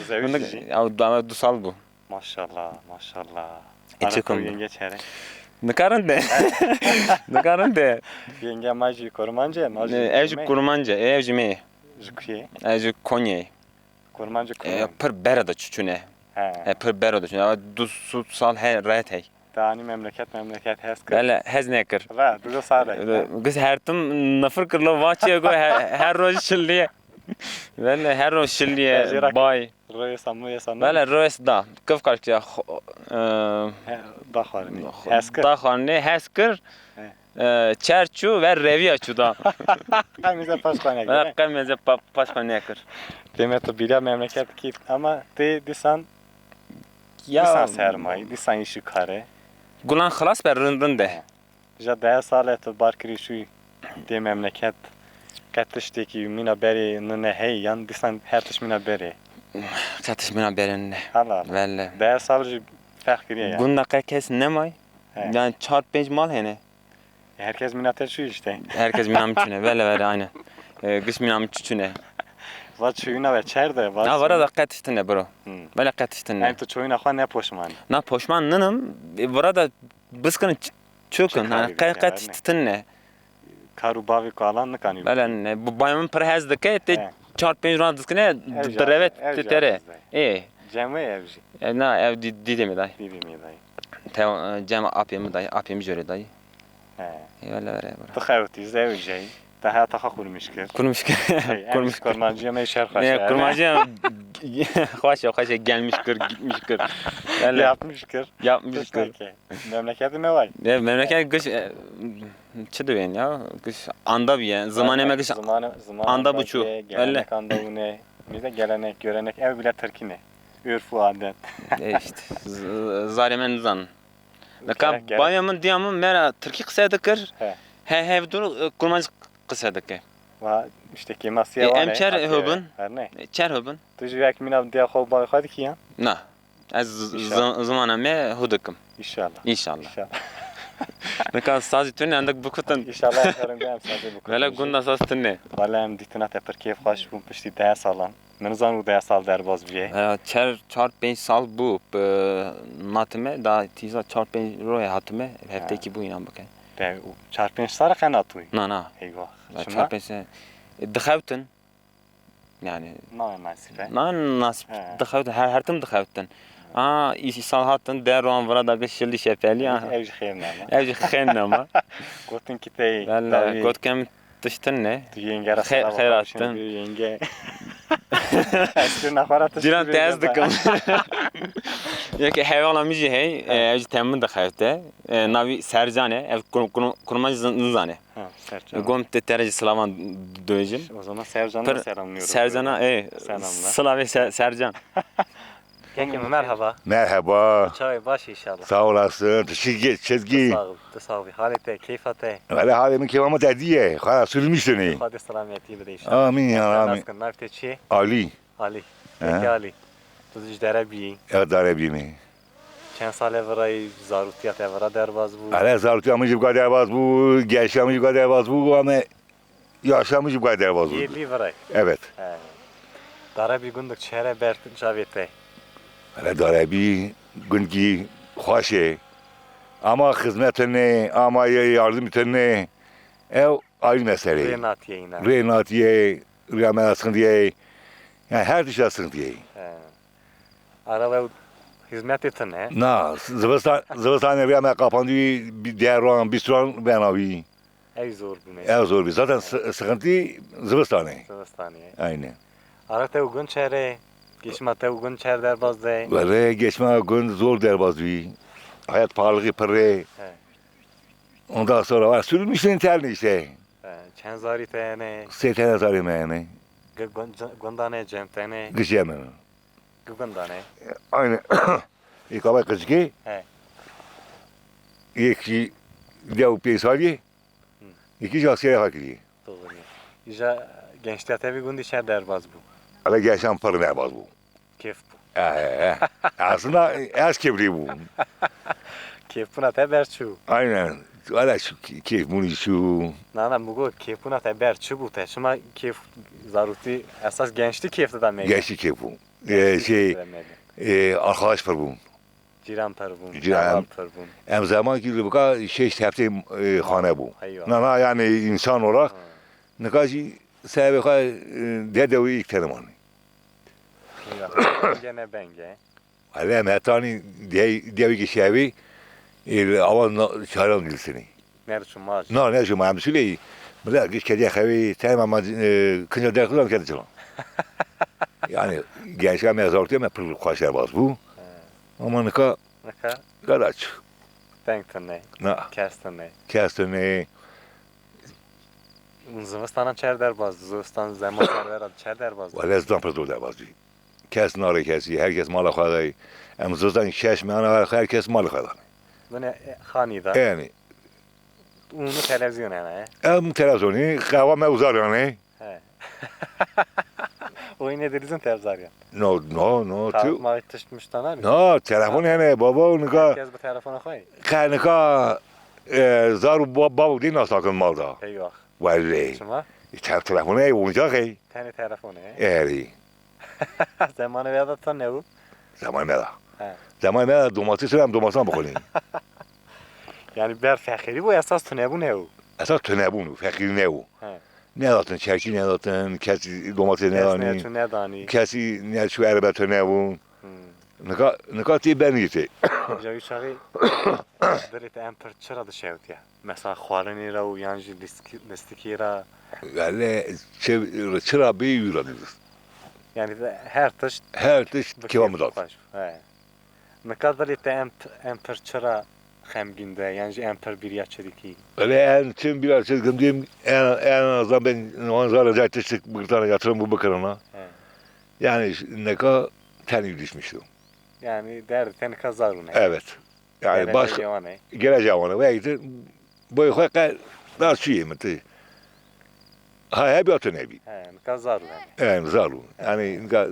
zewî hindik, jî. Ya, dame du sal bû. Maşallah, maşallah. E, çi kom? Yenge çere? Nikarin de. Nikarin de. Yenge ma jî kurmanc e, ma jî. Ev jî kurmanc e, ev jî me. Ji kuyê? Ev jî Konyayê. Kurmanc e, e, Kurmanc. Pir bere de çûçûne. He. E, pir bere de çûçûne. Ama du sed sal he, rahat hey. Te anî memleket, memleket hez kir? Bele, hez nekir. Ve, du sal e. Giz her tim nifir kir lo va çi go, he-, her roj şilliye. Bele, her roj şilliye, bay. Royê Samoyê sana. Bele, royê da. Kif karkiya xo-, e, he, da xwarinê. Xo-, hez kir. Da xwarinê, hez kir. He. E, çer çû ve reviya çû da. Qemîze paş xwe nekir. Bele, qemîze pa-, paş xwe nekir. Deme tu bîra memleket kî, ama tê dîsan, ya, dîsan sermayî, dîsan îşî karê. Gulan xilas be rind rind e. He. Ja deh sal e tu bar kirî şûyî tê memleket, qet tiştekî mîna berê nine hey yan dîsan her tişt mîna berê? Qet tişt mîna berê nine. Hala, hala. Velle. Deh sal jî ferq kiriye yani. Gunda qe kes nemay. He. Yani çar pênc mal hene. Herkes mîna te çû işte. Herkes mîna min çûne. Velle, velle, aynen. E, giş mîna min çûne. Va çûyîna ve çer de, va. Na, vara da qet tişt tine, bro. Hmm. Velle qet tişt tine. Yani tu çûyîna xwe ne poşman. Na, poşman ninim. E, vara da Biskinin ç-, çökün, hani qe-, qe-, tiştin ne. Kar û bavê ku alan nikanî. Bele ne, bu bayê min pir hez dike, tê çar pênc ran diskine, direve tê tere. Ê. Cem wê ev jî. E, na, ev dî-, dîdê min dayê. Dîdê min dayê. Te, e, cem apê min dayê, apê min jê re dayê. He. Ê, wele were, were. Tu xewtî, zewiceyî. Te heyata xwe kurmiş kir. Kurmiş kir. Hey, kurmiş kir. Kurmanciya me şer xweş e. Kurmanciya xweş e, xweş e, gelmiş kir, gitmiş kir. Yapmış kir. Yapmış kir. Memleketi me vay. Ya, memleket giş, e, çi diwên ya? Giş anda bî ye. Zimanê me giş anda bû çû. Gelenek anda bûne. Bize gelenek, görenek, ev bile Tirkî ne. Örf û adet. E, işte, z-, zarê me nizanin. Nika bavê min, diya min me re tirkî qise dikir. He. He, hev dur, e, kurmanc qise dike. Va, işte kêmasiya wan e. Em çer hobin? Her ne? E, çer hobin? Tu jî wek mîna diya xwe û bavê xwe dikî ya? Na. Ez z-, z-, zimana me hû dikim. Înşallah. Înşallah. Înşallah. Nika sazî tune endik bikutin. Înşallah em sazî bikutin. Vele gunda saz tune. Vele em dîtina te pir kêf xweş bûn piştî deh salan. Min nizan û deh sal derbas bûye. E, çar, çar pênc sal bû, bi natime, da tîza çar pênc royê hatime, heftekî bû înan bike. Te û çar pênc sal qe natûyî? Na, na. Eyvah. Çima? Çar pênc se-, e, dixewtin. Yani. Na nasîbe. Na nasîb. He. Dixewtin, her, her tim dixewtin. A, î-, îsal hatin, der wan vira da şilî şepelî, a. Ev jî xêr nema. Ev jî xêr nema. Gotin ki tey. Valla, got kem Tiştin ne? Tu yenge ra xêr hatin. Yenge. Ez kir naxwara tişt. Cîran te ez dikim. Yekê heywana min jî hey, e, ev jî temin dixebite. E, navî Sercan e, ev kur-, kur-, kurmancî zin-, nizane. Ha, Sercan. Gom te tere jî silavan dojim. O zaman Sercan'a selamlıyorum. Sercan'a, e, silavê Ser-, Sercan. Kekê min, merhaba. Merhaba. Çawa yî, baş inşallah. Sağ olasın. Teşekkür, çizgi. Sağ ol, tu sağ ol. Halê te, keyfa te? Wele halê min keyfa min te diye. Xwara sürmüştün. Xwedê selametî bide inşallah. Amin ya, amin. Nasılsın? Nav te çi? Ali. Ali. He. Peki Ali. Tu ji Derebî yî? Ya Derebî me. Çend sal e virayî zarûtiya te vira derbas bû? Hele zarûtiya min jî vira derbas bû, gençliya min jî vira derbas bû, ama yaşa min jî vira derbas bû. Yê lî virayî? Evet. He. Derebî gundek çere ber çavê te? Hele Derebî gundkî xweş e. Ama xizmetine, ama ye-, yardım tine, ew ayrı mesele. Rê natiye yine. Rê natiye, rüya me sıkıntıya. Yani her tişta sıkıntıya. He. Ara ve hizmetê tune. Na, zivistan, zivistanê rüya me kapandı, bir deran, bistran ben abi. Ev zor bu. Ev zor bir. Zaten sı-, sıkıntı zivistanê. Zivistanê. Aynen. Ara te û gund çere, geçma te û gund çer derbaz de. Wele geçma gund zor derbaz bi. Hayat pahalılığı pırre. He. Ondan sonra var, sürülmüş senin terini işte. He, çend zarî te hene? Sê tene zarî me hene. Gi-, gun-, c-, gundane cem tene? Gi cem hene. Gi gundane? Aynı. Yek avay qicikê. He. Yek jî dew pê salî. Hı. Yek jî askeriya xwe kiriye. Doğru. Îja gençliya te vî gundî çer derbaz bû? Hele gençan pir derbaz bû. Kêf bû. Eh, eh, eh. Aslında ez kêflî bûm. Kêfbûna te ber çû. Aynen. Wala şu kê-, kêfbûnî çû. Na, na, min got kêfbûna te ber çi bû te? Çima kêf zarûtî esas gençlî kêf dida me? Gençlî kêf bû. Ee, gençlî şey, kêf dida me. Ee, arkadaş pir bûn. Cîran pir bûn. Cîran. Em, pir bûn. Em zemankî li bika şeş heftê, ee, xane bû. Eywa. Na, na, yani insan olarak. Ha. Nika jî sebebê xwe, ee, dede û îk tene manî. Eywa. Gene benge. Hele em hetanî dey-, dewekî şevî, ê, awa na-, çaran girtinî. Nerçû ma jî. Na, nerçû ma, em şûleyî. Bila giş kediye xewî, tema ma, e, kinca derxizan kedi çilan. Yani, gençka me zartiye me pir xweş derbas bû. He. Ama nika, nika gadaç. Deng tune. Na. Kes tune. Kes tune. Zivistanan çer derbas, zivistan zeman servera çer derbas. Wele zivistan pir zor derbas bî. Kes nare kesî, her kes mala xwe dayî. Em zivistan şeş mehana her kes mala xwe dayî. Dune, e, xanî da. Yani. Û nu televizyon hene, he? Em televizyonî, qehwa me uzar yani. He. Oyun edilizin tevzar ya. No, no, no, tu. Kağıt mağıt tişt miştana mı? No, telefon hene, baba, nika. Herkes bu telefona koy. Ka nika, e, zar û ba-, bav din nasakin malda. Eyvah. Welle. Çima? E, te-, telefon ey, oyuncak ey. Tenê telefon ey. Eri. Zemanê veya da ta ne bu? Zemanê me da. He. Zemanê me da domates, em domatesan bixwînin. Yani ber feqîrî bû, esas tunebûn hebû. Esas tunebûn û feqîrî nebû. He. Nedatin, çerkî nedatin, kesî domates nedanî. Kes neçû nedanî. Kesî neçû erebe tunebûn. Hmm. Nika, nika tê benî tê. Ca wî çaxî dilê te em pir çira dişewtiye? Mesela xwarinê re û yan jî lîstki-, lîstikê re? Wele çi, çira bê wî re dibist. Yani her tişt. Her tişt kêfa min dat. Xweş. He. Nika dilê te em, em pir çira xemgîn de, yan jî em pir bîriya çi dikî? Wele em çim bîra çi dikim diyeyim, en, en azından ben wan zara cay tiştik bigirtana yatırım bu bikirana. He. Yani ş-, nika tenî düşmüştüm. Yani derdi te nika zarûne. Evet. Yani geleceği baş-, wan e. Geleceği wan e. Ve gittin, boy xwe qe-, dar çi yê min ti. Ha, heb ya tu nebî. He, nika zarû yani. Yani zarû. He. Yani nika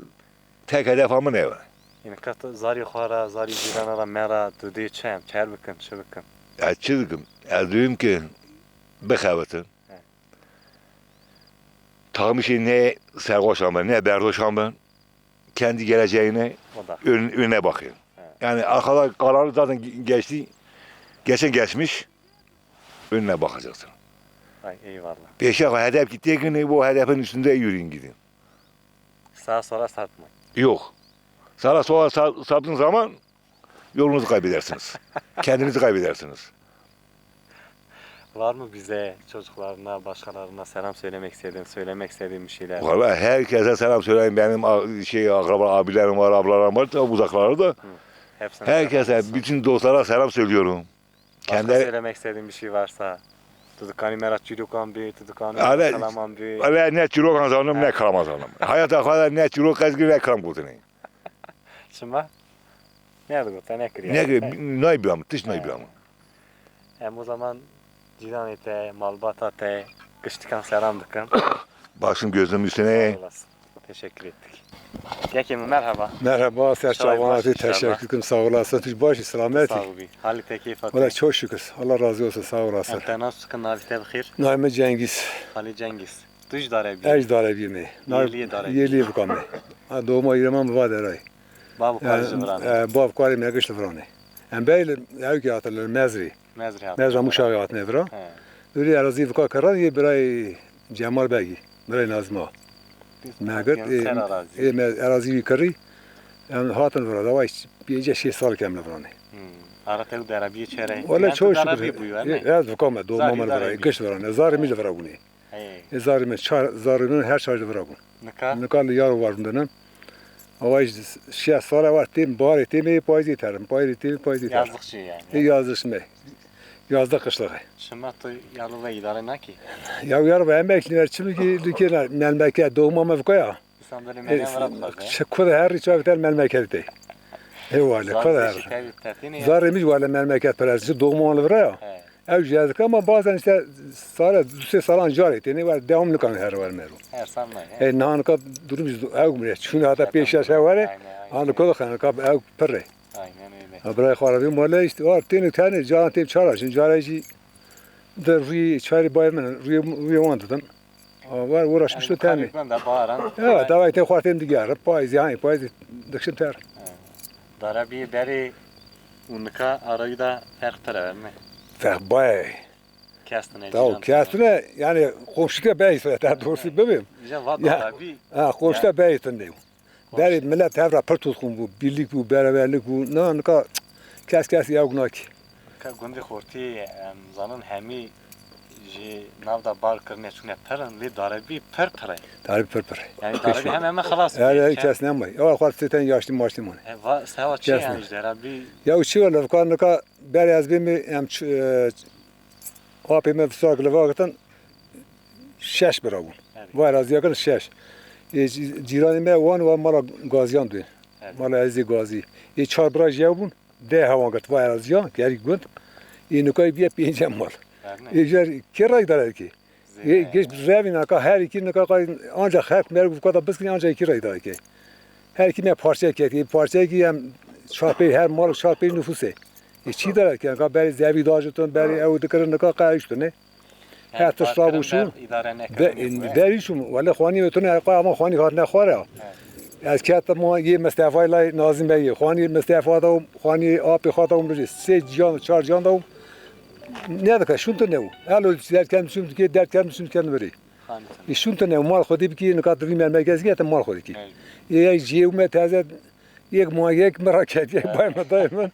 tek hedefa min ev e. Nika tu zarî xwe re, zarî cîrana re, me re, tu dê çi em, çer bikin, çi bikin? Ya çi dikim? Ez duyum ki bixebitin. He. Takmışê ne sergoşan ben, ne berdoşan ben. Kendi geleceğine ön-, öne bakın. He. Yani arkada kararı zaten ge-, geçti. Geçen geçmiş. Önüne bakacaksın. Ay, eyvallah. Peşe hedef gittiğin bu hedefin üstünde yürüyün gidin. Sağa sola sapmayın. Yok. Sağa sola sa-, saptığın zaman yolunuzu kaybedersiniz. Kendinizi kaybedersiniz. Var mı bize, çocuklarına, başkalarına selam söylemek istediğin, söylemek istediğin bir şeyler? Vallahi herkese selam söyleyeyim. Benim a-, şey, akraba, abilerim var, ablalarım var, tabii uzaklarda. Hı. Hepsine selam Herkese, olsun. Bütün dostlara selam söylüyorum. Başka Kendileri söylemek istediğin bir şey varsa. Tu dikanî me ra çîrokan bî, tu dikanî me ra Öyle, kelaman bî. Öyle ne çîrokan zanim, ne kelaman zanim. Hayata kadar ne çîrok ez ne kelam gotinê. Çima? Ne digot, te nekiriye. Ne ki, nay biyam, tiş nay biyam. Em o zaman cîranê te, malbata te, giştikan selam dikin. Başım gözüm üstüne. Sağ olasın. Teşekkür ettik. Yekê min merhaba. Merhaba, ser çavan hatî, teşekkür ederim, sağ olasın. Tu baş, selamet. Sağ ol. Halî te keyfa te. Wala çok şükür. Allah razı olsun, sağ olasın. Em te nas dikin, navê te bi xêr? Navê min Cengiz. Halî Cengiz. Tu ji Darebiyê? Ez Darebiyê me. Yêliyê Darebiyê. Yêliyê bika me. Ha, doğma yirema mi va derayê. Bav û karê ji viran e. E, bav karê me giş li viran e. Em bey li, ew ki hatin li Mezrî. Mezrî hatin. Mezra Muşavê hatine vira. He. Ûrî erazî vika kiran yê birayê Cemal Begî, birayê Nazma. Me girt, ê, ê, me erazî wî kirî, em hatin vira, dawa pêncî şêst sal kem li viranê. Hmm. Ara te û Darebiyê çere? Wele çoğu şükür. Darebiyê bû, ne? Ez vika me, doğma me li vira, giş li vira, zarê min li vira bûnê. Hey. Ê zarê min, çar, zarê min her çar li vira bûn. Nika? Nika li yar û war bûn. Awa ji şeş sala war têm, barê têm ê payîzê terim, payîzê têm ê payîzê terim. Yazlıkçı yani. Ê yazlıkçı me. Yazda kışlığı. Şima tu yalı ve idare naki? Ya yar ve emek ne çim ki dükena memleket doğma mevkaya. İnsan böyle menem vrat var. Çi kuda her çav ter memleket te. Ê wale, kuda her. Zarê min wale memleket perestî doğma wale vira ya. He. Ew jî ez dikim ama bazen işte sala, du sê salan carê têne wer devam nikan her wer mero. Her sal ne, he? E, niha nika durum jî ew mire. Çûne hata pêş ya şewere, aynen, aynen. An nika da nika ew pirre. Aynen öyle. Ha, birayê xwe re vê male işte, war têne têne, caran têm çara, şimdi cara jî de rûyê çarê bayê min, rûyê, rûyê wan didim. Ha, var uğraşmış da têne. Evet, dawa tê xwartên digerim, payîzê, hani payîzê dikşim ter. Darebiyê berê û nika arayî de ferq pir e, ne? Ferq bayağı. Kes tune, tamam, kes tune, yani komşuda ben ise daha doğrusu bilmiyorum. Ya, ha, komşuda ben ise ne? Berê millet hev ra pir tûzxûn bû, birlik bû, beraberlik bû. Na, nika kes kes ya gunakî. Ka gundê Xortî, em zanin hemî ji nav da bar kirine çûne pir in, lê Darebî pir pir e. Darebî pir pir e. Yani Darebî hem hemen xelas bû. Her kes nemay. Ewa xwar seten yaşlı maşlı mane. E, va, sewa çi yani Darebî? Ya çi wala, vika nika berê ez bê mi em ç-, e, apê me visa li va girtin, şeş bira bûn. Evet. Vay razî yakin şeş. E, cî-, cîranê me wan wa mala Gaziyan duyên. Evet. Mala Ezî Gazî. E, çar bira jî ew bûn. Deh hewan girt vay razî ya, gerî gund. E, nikayê biye pêncem mal. Verne. E, jer kê ray dare ki? E, geç revî naka her iki nika qay ancak her merg bu kadar biskin ancak iki ray dare ki. Her iki me parçe kek, e, parçe ki em çar pey her mal çar pey nüfus e. E, çi dare ki? Ka beri zevi dajitun, beri ew dikirin nika qay üstüne. Her tişt rabû çû. Berî çûm, wele xwanî wê tune, qay ama xwanî hatine xwara. Ez ketim yê Mistefayê lay Nazim Beyê. Xwanî Mistefa da, xwanî apê xwe da, umrê sê ciyan, çar ciyan da. Ne dike, şûn tune û. Elo, dert kem çûm dike, dert kem çûm kem verî. Şûn tune û, mal xwedî bikî, nika divî mermekez gete mal xwedî kî. Ê, ê, jiyê û me teze Yek ma yek min raket, yek bay min dayê min.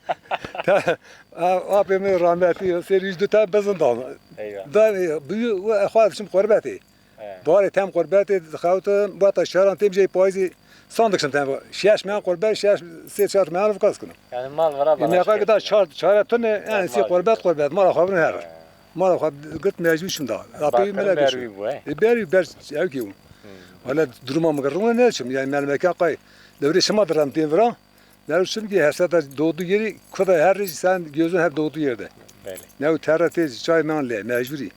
Ta, a, apê min rahmetî, serî ji du ten bizin da. Eyvah. Da, e, bi, e, xwe diçim qurbetê. He. Barê tem qurbetê, dixewtim, bata şeran têm jê payîzê san dikişim tem. Şeş mehan qurbet, şeş, sê çar mehan vikas kinim. Yani mal vira bala. Neqa gida çar, çare tune, yani sê qurbet, qurbet, mala xwe bin her. He. Mala xwe girt mecbûr çim da. Apê min berwî bû, he? E, berwî ber, ew ki bû. Hmm. Wala duruma min rûne ne çim, yani melmeke qay. Lewrê şima diram têm vira. Nerû çimkî heseta doğdu yeri, kuda her rêj sen gözün hep doğdu yerde. Belê. Ne o terre tê çay nan lê, mecburi.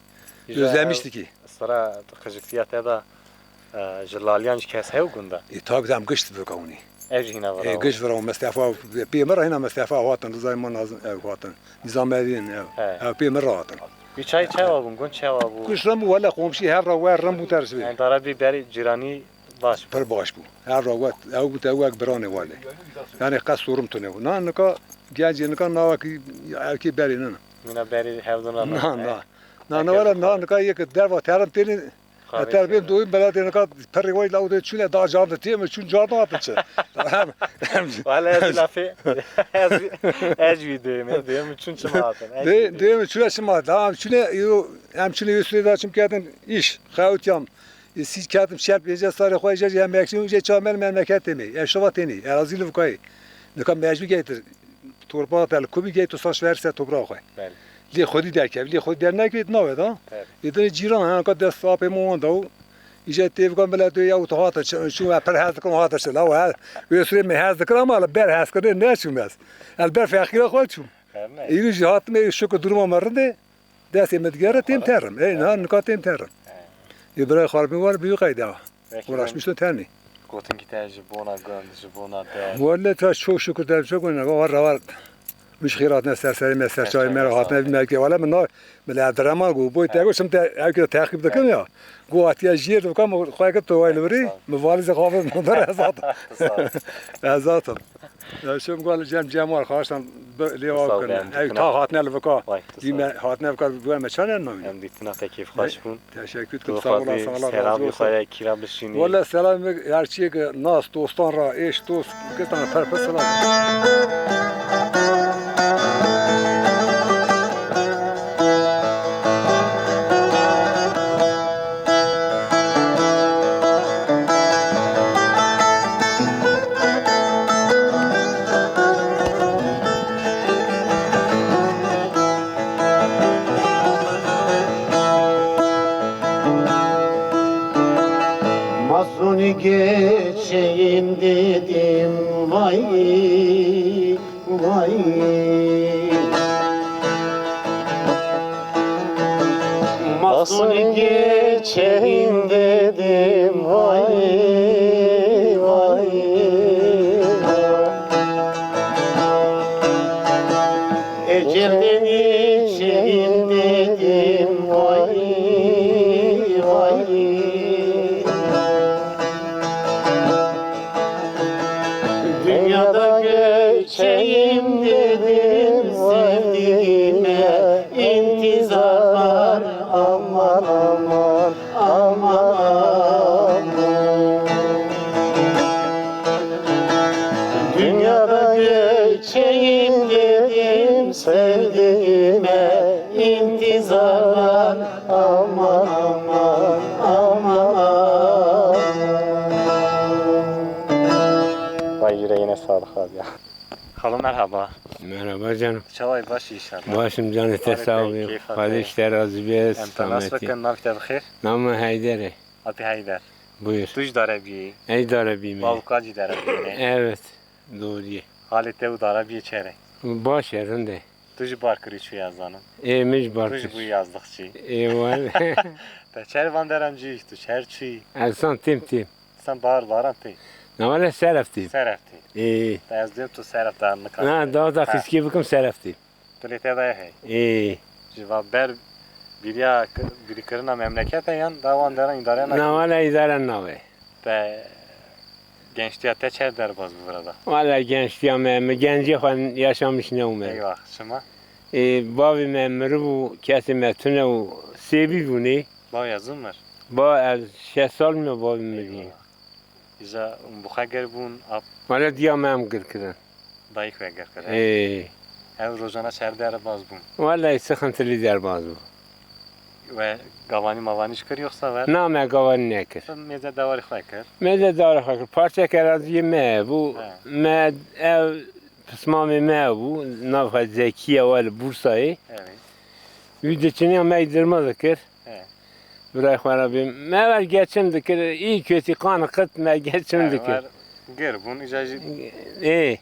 Gözlemiş dikî. Sıra qijiktiya te da, e, ji laliyan ji kes hew gunda? E, tabi dem gişt bikavunî. Ev jî hîna vira. E, gişt vira, Mestefa, pê min re hîna Mestefa hatin, Rızay man lazim ev hatin. Nizam Edin ev. He. Ev pê min re hatin. Wî çay çewa bûn, gund çewa bû? Gişt rim bû, wele komşî hev ra wer rim bû tersibê. Yani dara bir beri cirani Baş. Pir baş bû. Her ra wet, ew bû te wek biranê welê. Yani qet sorum tune bû. Na nika, gencê nika navekî erkê berê nina. Mina berê hevduna na, na. Na, na, wala na nika yek derva terin têlin, ter bên doyum belatê nika perê way la û de çûne da can de tê mi çûn can da hatın çi. Wala ez lafê, ez, ez wî dême, dême çûn çima hatın. Dê, dême çûne çima hatın. Tamam, çûne, yo, em çûne yo sürê da çim kerdin iş, xewtiyam. E, sî ketim şer pênce sarê xwe jê, ya mekşîn jê çamen memleketê me. Ya şova tênî, erazî li vikayê. Nika mecbûr getir. Torba te li ku bî gey tu saç ver ser topra xwe. Belê. Lê xwedî derkevî, lê xwedî dernekevî nawe da. Tabii. Ê dinê cîran hene ka dest apê min wan da û îje tê bikan bile tu ya û tu hate çi, çû me pir hez dikin hate çi. La we, wê sirê me hez dikir ama li ber hezkirinê neçûm ez. Ez ber feqîra xwe çûm. Heme. Îrî jî hatim ê şukir duruma me rind e. Destê me digere têm terim. Ey niha nika têm terim. He. Ê birayê xwe bî war bî qeyda. Peki, Uğraşmıştım tenê. Gotinkî te ji bona gund, ji bona der. Welle te çok şükür der çok önemli. Var var. Min ji xêr hatine ser serê me, ser çavê me re hatine bî me ke. Welle min na, min le Abdurrahman got, boy te got, şimdi te, ev ke teqîb dikim ya. Got hatiye jêr dikim, xwe ke tu wayl birî, min valizê xwe avêt min bir ez hatim. Ez hatim. Ya şem got cem cem var, xaştan lê wa bikin. Ev ta hatine li vika. Dî me hatine vika, bi me çane namîne. Em dîtina te kêfxweş bûn. Teşekkür ederim. Sağ olasın. Allah razı olsun. Selamê xwe ya kîra bişînî. Welle selam her çiyê ki nas dostan ra, eş dost, kırtan per per selam. Masuni geçeyim dedim vay vay. Masuni geçeyim dedim vay vay. Ecelden geçeyim dedim vay vay. Dünyada göçeyim dedim sevdiğime, intizar var aman aman. Aman aman. Dünyada göçeyim dedim sevdiğime, intizar var aman aman, aman aman. Vay yüreğine sağlık abi ya. Xalo merhaba. Merhaba canım. Çaway baş inşallah. Başım canım, te sağ ol. Xwedê ji te razî be. Em te nas bikin, nav te bi xêr? Namê Heyder e. Apî Heyder. Buyur. Tu ji Darebiyê. Ey Darebî me. Bavka jî Darebiyê ne? Evet, doğru ye. Halê te û Darebiyê çere? Baş e, rind e. Tu ji Barkirî çû ya zanim. Ê, min ji Barkirî. Tu jî bûyî yazlıkçı. Ê, wele. Te çer van deran cî, tu çer çûyî? Ez san têm têm. Sen bar baran tê. Na wele seref têm. Seref tê. Ê. Te ez dêm tu seref dar nika. Na, daha da xiskî bikim seref têm. Dilê te de hey. Ê. Ji va ber biriya k-, birîkirina memlekete yan da wan deran îdare nake? Na wele îdare nabe. Te gençtiya te çer derbas bi vira da? Wele gençtiya me, mi gencê xwe yaşamiş ne û me. Eyvah, çima? Ê, bavê me miribû, kesê me tune û sêbî bûnê. Bavê ez zû mir? Ba ez şeş sal me bavê mirî. Eyvah. Îja hûn bi xwe gir bûn, ap? Wele diya me em gir kirin. Dayik we gir kirin. Ê. Ew rojana çer derbas bûn? Wele sixintilî derbas bû. We gavanî mavanî jî kir yoxsa ver? Na, me gavanî nekir. Mêze dewarê xwe kir. Mêze dewarê xwe kir. Parçeke eraziyê me bû. He. Me ev pismamê me bû. Nav xwe Zekî ye, we li Bursayê. Evet. Wî diçiniya me dirma dikir. He. Birayê xwe re bê. Me ver geçim dikir. Î kötî qan qit me geçim dikir. He, ver gir bûn, îca jî. Ê.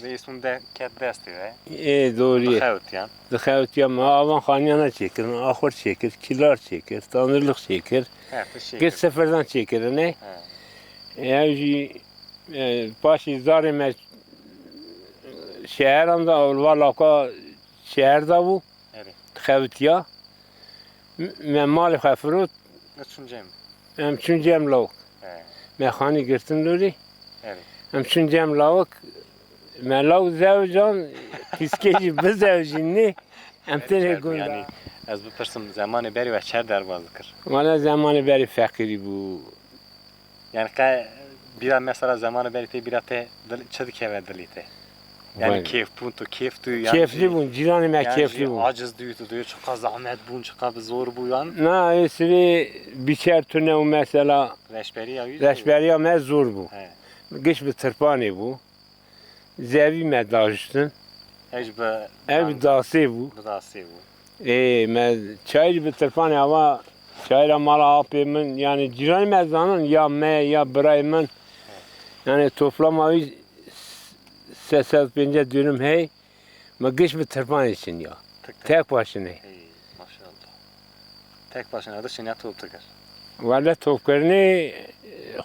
Vê îsûn de ket destê ve. Ê, doğru ye. Dixewtiyan. Dixewtiyan. Me avan xaniyana çêkirin, axur çêkir, kilar çêkir, tanirlik çêkir. Her tişt çêkir. Gir sifirdan çêkirin, ê. He. Ev jî, e, paşî zarê me şeheran da, ewil va lawka şeher da bû. Erê. Dixewtiya. M-, me malê xwe firot. Çûn cem. Em çûn cem lawik. He. Me xanî girtin lorî. Erê. Em çûn cem lawik. Me lawik zewcan, pîskê jî bizewjînî. Em têne gunda. Yanî, ez bipirsim, zemanê berî we çer derbas dikir? Wele zemanê berî feqîrî bû. Yani qe bîra mesela zemanê berî tê bîra te dil, çi dikeve dilê te? Yani kêf bûn tu, kêf tu, yani kêflî bûn, cîranê me kêflî bûn. Aciz dû tu, dû çiqa zahmet bûn, çiqa bi zor bû yan? Na, ê sirê bîçer tune û mesela reşberiya wî, reşberiya me zor bû. He. Giş bi tirpanê bû. Zevî me dajistin. Ev jî bi Ev bi dasê bû. Bi dasê bû. Ê, me çayî bi tirpanê ava, çayîra mala apê min, yanî cîranê me zanin, ya me, ya birayê min. Yanî toplama wî sê sed pêncî dönüm hey. Me giş bi tirpanê çin ya. Tek tek. Tek başine. Ey, maşallah. Tek başına da şine top dikir. Wele topkirinê,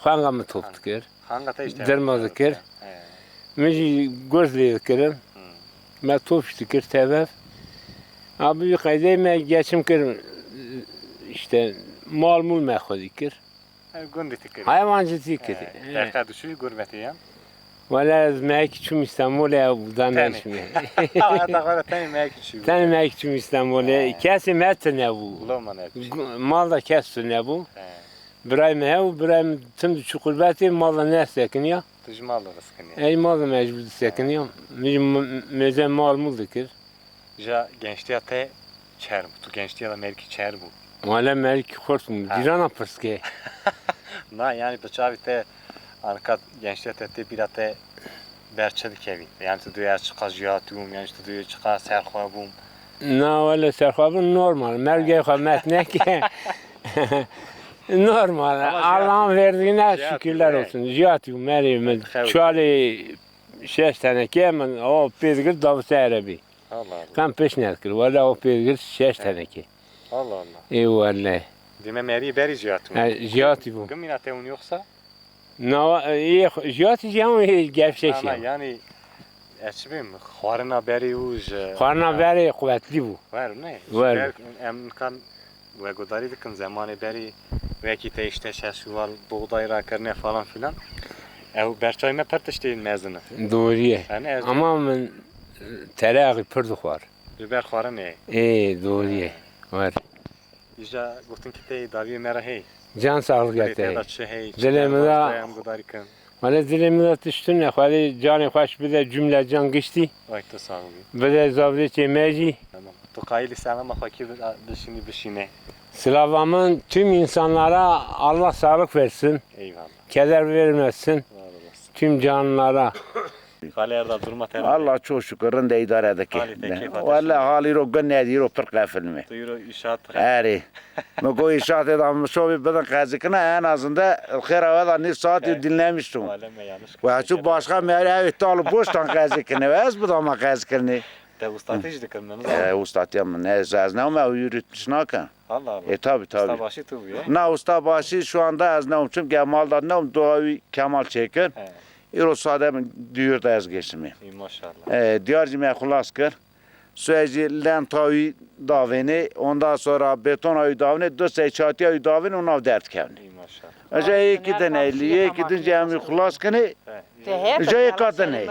xanga min top dikir. Xanga te işte. Derma dikir. He. Min jî gurz lê dikirin. Hmm. Me top jî dikir tevev. Abi bir qeydê me geçim kir, işte mal mul me xwedî kir. Ev gundî tu kirî. Hayvancılık kirî. He. He. Deqa duşû gurbetê yan? Wala ez meyekî çûm Îstanbulê, ew da Tenê. Neşûme. Heta xwe de tenê meyekî çû. Tenê meyekî çûm Îstanbulê. He. Kesê me tune bû. Loma ne. Gu-, mal da kes tune bû. He. Birayê me hew, birayê me tim diçû qurbetê, mal da ne sekiniya. Tu ji mal da disekiniya. Ey mal da mecbur disekiniya. Min jî m-, mêze mal mul dikir. Ja gençliya te çer bû. Tu gençliya de merkî çer bû. Wele merkî xurt bû. Ha. Cîrana pirs ke. Na, yani bi çavî te anka gençliya te tê bîra te ber çi dikevî? Yani tu duyar çiqa jiya tûm, yani tu duyar çiqa serxwe bûm. Na, wele serxwe bûm normal. Mergê xwe met neke. Normal. Ama jiya Allah'ın tûm. Verdiğine Jiya şükürler tûm, he. Olsun. Jiya tûm, merê min. Xew. Çalê şeş teneke min, o pê digir davse erebî. Allah Allah. Kan pêş nedikir. Wele o pêgir şeş tenekê. Allah Allah. Ê wele. Dime merî berî jiyatî bû. He, jiyatî bû. Gimîna te hûn yoksa? Na, ê, jiyatî jî hemû ê gevşek. Ama ya. Yani, ez çi bêm, xwarina berî û ji Xwarina berê quwetlî bû. Ver ne? Ver. Ber-, em kan Vegudarî dikin, zemanê berî wekî te işte şeş û val buğday rakirine falan filan. Ew berçavê me pir tiştê mezin e. Doğru ye. Yani ez Ama min terexî pir dixwar. Ji ber xwarinê. Ê, doğru ye. Var. Îja gotin ki te daviyê me re hey. Can sağlık Dilê te yate. Da çi hey, çi Dilê me derbas da te em gudarî kin. Wele dilê min de tişt tune, Xwedê canê xweş bide cumle can giştî. Ay, tu sağ ol. Bide zavdê çê me jî. Tamam. Tu qayîlî selama xwe kî bi-, bişînî bişîne. Silava min tüm insanlara Allah sağlık versin. Eyvallah. Keder vermesin. Var olasın. Tüm canlılara. Xalê Erdal, duruma te Allah çok şükür, rinde idare dike. Halî te keyfa te Wele şükür. Halî ro gun nedî ro pir qefil me. Tu îro îşat Erê. Min got, îşatê da min şovî bidin qezîkirina, en azinde xêra we da nîv saetî Evet. Dinlemiştim. Wale me yanlış Ve çu başka me evê tal boştan qezîkirine ve ez bidama qezîkirinê. Te ustatî jî dikir min. E, ustatiya min, ez, ez ne me ew yürütmüş nakin. Allah Allah. E, tabi, tabi. Ustabaşî tu bûye? Na, ustabaşî şu anda ez ne çim Kemal da ne doğa wî Kemal çekir. He. Îro sade min duyur da ez geçtim. Ey, maşallah. E, diyar jî me xulas kir. Suê jî lenta wî davênê, ondan sonra betona wî davênê, du sey çatiya wî davênê û nav derdikevnê. Ey maşallah. Eja yekî din eylî, yekî din jî em wî xulas kinê. Eja yeka din ey.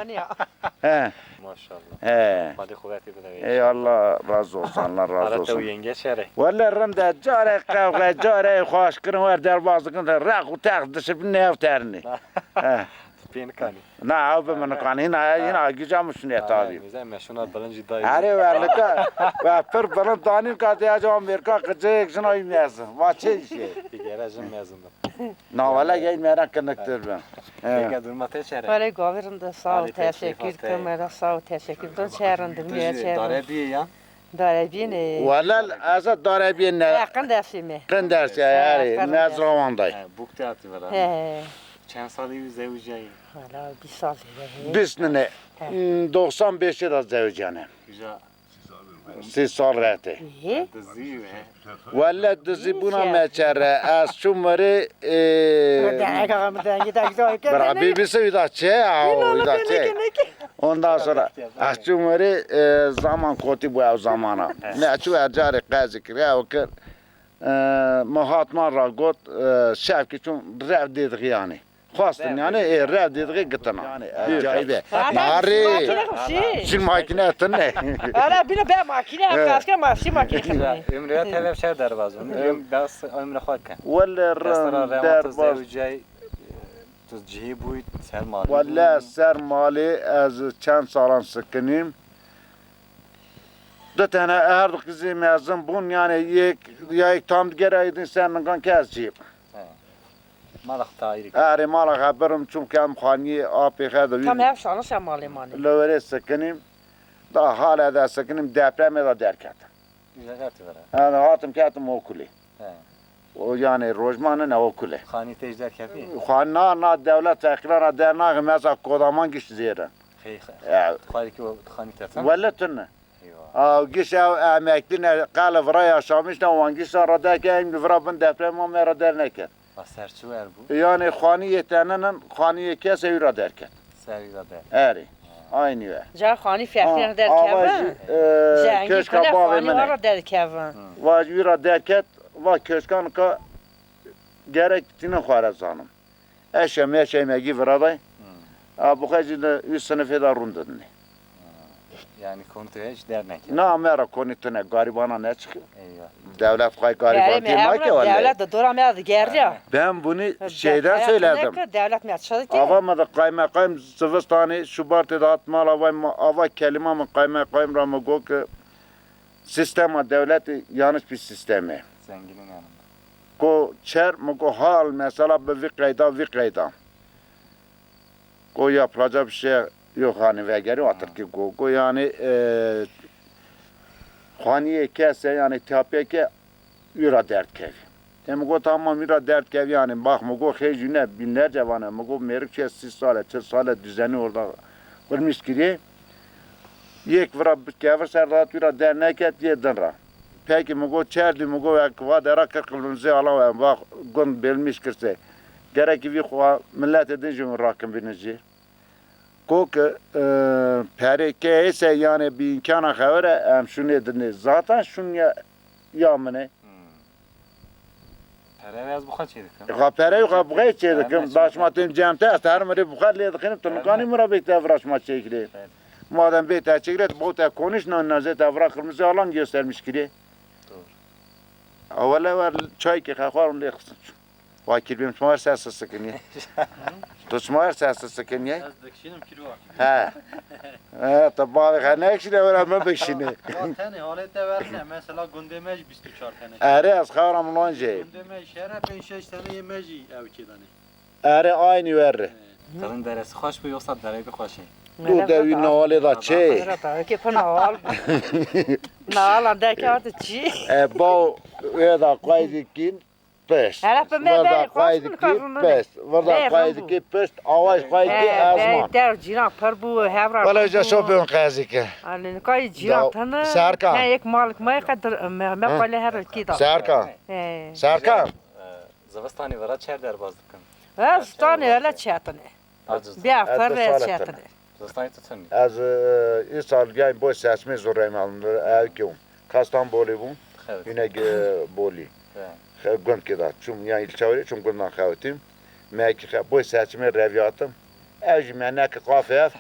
He. Maşallah. He. Xwedê quwetê bide wê. Ey Allah razı olsun, Allah razı olsun. Ara te û yenge şerê. Wele rind e, care qewxe, care xwaş kirin, wer derbaz dikin, rex û tex dişibin nev terinê. He. Pê nikanî. Na, ew bi min nikanî, hîna, hîna gîja min şûnê tabî. Mîze me şûna bilind jî dayî. Erê we lika, we pir bilind danîn ka diya ca Amerîka qiceyek jina wî mezin. Va çê îşê. Digere jin mezin bin. Na wele gey me re kiniktir bin. He. Pêke durma te çere? Wele gavê rinde sağ ol, teşekkür dikim, me re sağ ol, teşekkür dikim. Çe rinde, me çe rinde. Dare biyê ya? Darebiyê ne? Wele ez darebiyê ne. He, qin dersê me. Qin dersê, he, erê, qin me ders. Rawanday. He, bûk te hatî vira. He. Çend salî wî zewiciyayî? Hala bir sal. Bîst ne. He. Hmm, doksan beşê de zewiciyane. Güzel. Sî sal rehte. He. Dizî, he. Wele dizî bûna me çere. Ez çûm mirê, e, Bira, bir, bir sevi da çe, aw, da çe. Ondan sonra, ez çûm mirê, e, zaman kotî bû ew zamana. Ne çû her carê qezî kir, ew kir. E, Mahatma ra got, e, şevkî çûn rev dêdixî yanî. Xwestin yanî, ê, rev dêdixî gitina. Yanî, ev cayî be. Marî. Çil makîne tune. Ara bîne be makîne, ev kaske ma-, şî makîne xemî. Ümrüye tevep şer derbaz. Üm-, bas ümre xwe ke. Wele rin derbaz. Tu cihî bûyî ser malê bûyî? Wele ser malê ez çend salan sikinîm. Du tane her du qizê mezin bûn, yanî yek, ya yek tam digere aydin ser ningan kes cî. He. Mala xwe tayîrî kir. Erê mala xwe birim, çûm kem xaniyê apê xwe de wî. Tam ev şanişa malê manê. Li werê sikinîm. Da hale de sikinim, depremê de derketim. Îja hatî vira. Yani hatim ketim okulê. He. O yani rojman ne okulê. Xanî te jî derketî? Xan-, na, na, dewlet teqîrana dernaxê, mesela kodaman giş zêrin. Hey, xwe. Ya. Tu xalî ki o, tu xanî te sen? Wele tune. Eyvah. A, giş ew emeklî ne, qele vira yaşamiş ne, wan gişan ra derke, em vira bin deprem me ra derneket. A ser çi wer bû? Yani xanî yê teninin, xanî yê kese wî ra derket. Ser wî ra der. Erê. Aynî we. Ca xanî ferqî Ha, derkeve. Ava jî, e, Ji engî köşka kule bavê xanî min e. Wara derkeve. Va ji wî ra derket, va köşkan ka gerek tînin xwe re zanim. Eşe meşe me gî vira day. Hmm. A, bu xwe jî de üst sınıfê de rûn didinê. Hmm. Yani konî tu hiç dernekeve. Na, me ra konî tune, garîbana ne çıkıyor? Eyvah. Dewlet xwe garîban Erê, me tê evra nake wele. Dewlet de dora me de geriya. Ben bunu şeyden söyledim. Dewlet me çadı ki. Ava me de kaymakam zivistanê, Şubatê de hat mala vay ma-, ava kelima min kaymakam ra mi got ki sistema dewletê yanlış bir sistem e. Zenginin yanında. Ko çer mi got hal mesela bi vî qeyda, vî qeyda. Ko yapılacak bir şey yok hani vegeri o Hı. Tirkî ko. Ko yani, e, xaniyê kese yani tapyeke wî ra derdkevî. Te mi got tamam wî ra derdkevî yani bak mi got xêj ne binlerce vane mi got mêrik çiye sî sale, çil sale düzeni orada kurmiş kiriye. Yek vira bi kevir ser da wî ra derneket yê din ra. Peki mi got çer dî mi got ek va dera kir qilunzê ala we va gund belmiş kirse. Gerek vî xwa milletê din jî rakin bînin jî. Ko ki, e, perê ke êse yani bi imkana xewere em şunê dinê. Zaten şun ya, ya min e. Hmm. Pere ez bu xwe çê dikim. Xa pere xwe bu xwe çê dikim. Daşma têm cem te, ez her mirê bu xwe lê dikinim, tu nikanî min ra bê te vira şima çêkirê. Evet. Madem bê te çêkirê, bo te konîş na nazê te vira kırmızı alan göstermiş kirê. Doğru. Awele ver çay ki xexwar lê xistin. Vay kirbim, çima her ses sıkın ya? Tu çima her ses sıkın ya? Ez dikişînim kî. He. He, tu bavê xwe nekişîne, were min bikişîne. Ya tenê halê te ver ne, mesela gundê me jî bîst û çar tene. Erê, ez xewra min lan jê. Gundê me jî şere pênc şeş tene yê me jî ew çê danê. Erê, aynî were. Kirin deresi xweş bû, yoksa derê bi xweş e? Tu de wî nalê da çê? Were da, ki pina hal. Nala derke hadi çi? E, baw, wê da qayzî kin. Pişt. Hele bi me berê xweş bû, kazanın. Pişt. Vada qayziki pişt. Avaj qayziki ezman. Dev cîran pir bû, hevra. Wala ja şo bûn qayziki. Anne, kay cîran tanı. Serkan. He, ek malik may qadir, me, me qale her ki da. Serkan. He. Serkan. Zivistanî vira çer derbaz dikin. Zivistanî hele çetine. Bîya ferre çetine. Zivistanê tu çend? Ez, e, îsal yani boy seçmê zor reymal, ev ki bûm. Kastanbolê bûm. Xewt. Yine ge-, bolî. He. Xe-, gund ki da. Çûm, yani ilçe oraya çûm gundan xewtîm. Me ki xe-, boy seçmê reviyatim. Ev jî me neke qafê ev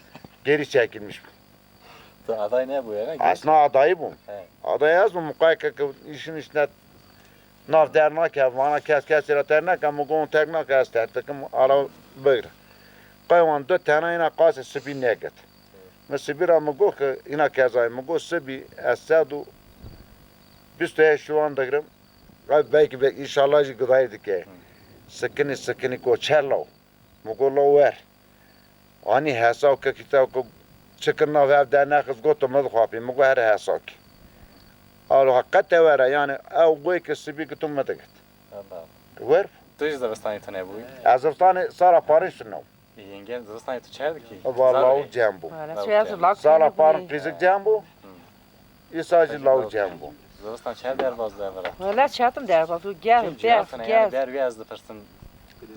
geri çekilmiş bû. Tu aday nebûye, ne? Aslında adayî bûm. He. Adayî ez bûm, muqayeke ki işin içine Nav dernake, vana kes kesê re ter neke, mi got terk nake, ez terk dikim, ala bigre. Qey wan du tena îna qasê sibî negit. Mi sibî re mi got ki îna kezayê, mi got sibî ez sed û bîst û heşt şiwan digirim. Qey belkî be, înşallah jî gudayî dike. Sikinî, sikinî ko çer law. Mi got, "Lo wer." Anî hesa û kekî te ku çi kir nav hev dernexist, got, "Tu mi dixwapî." Mi got, "Here hesa kî." Alo, heqet te were, yani ew goy ki sibî ki tu mi digit. Wer. Tu jî zivistanê tu nebûyî? Ez zivistanê sara parîn şino. Yenge zivistanê tu çer dikî? Valla û cem bû. Sala parîn qîzik cem bû. Îsa jî law cem bû. Zivistan çer derbaz devira? Wele çatim derbaz û gel, berf, gel. Dervî ez dipirsim.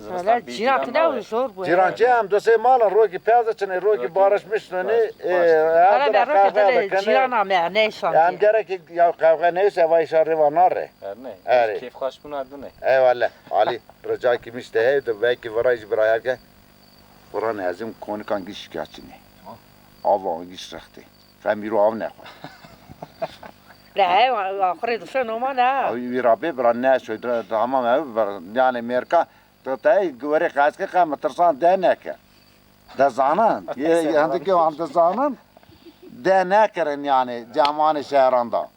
Wele cîran tine û zor bû. Cîran çi em du sê malin rokî pez diçinê, rokî barışmiş nonê. Wele me rokî dile cîran ame neyşan. Em gerek ya qevxe neyse vay şa rêva nare. Erne. Erê. Keyf xweş bûna dine. Eyvallah. Ali, rica ki mişte hey de belki vira jî bira herke. Vira ne ezim konikan giş şikayetçine. Ava giş rextê. Qe mîro av nexwe. Le, ew, axirê dişe noma ne? Ew wî rabê bira ne şoy, tamam ew bira, yani mêrka, tu tey guwerê qeske qe mi tirsan de neke. De zanin, yê, yê hindikê wan de zanin, de nekirin yani, cemanê şehran da.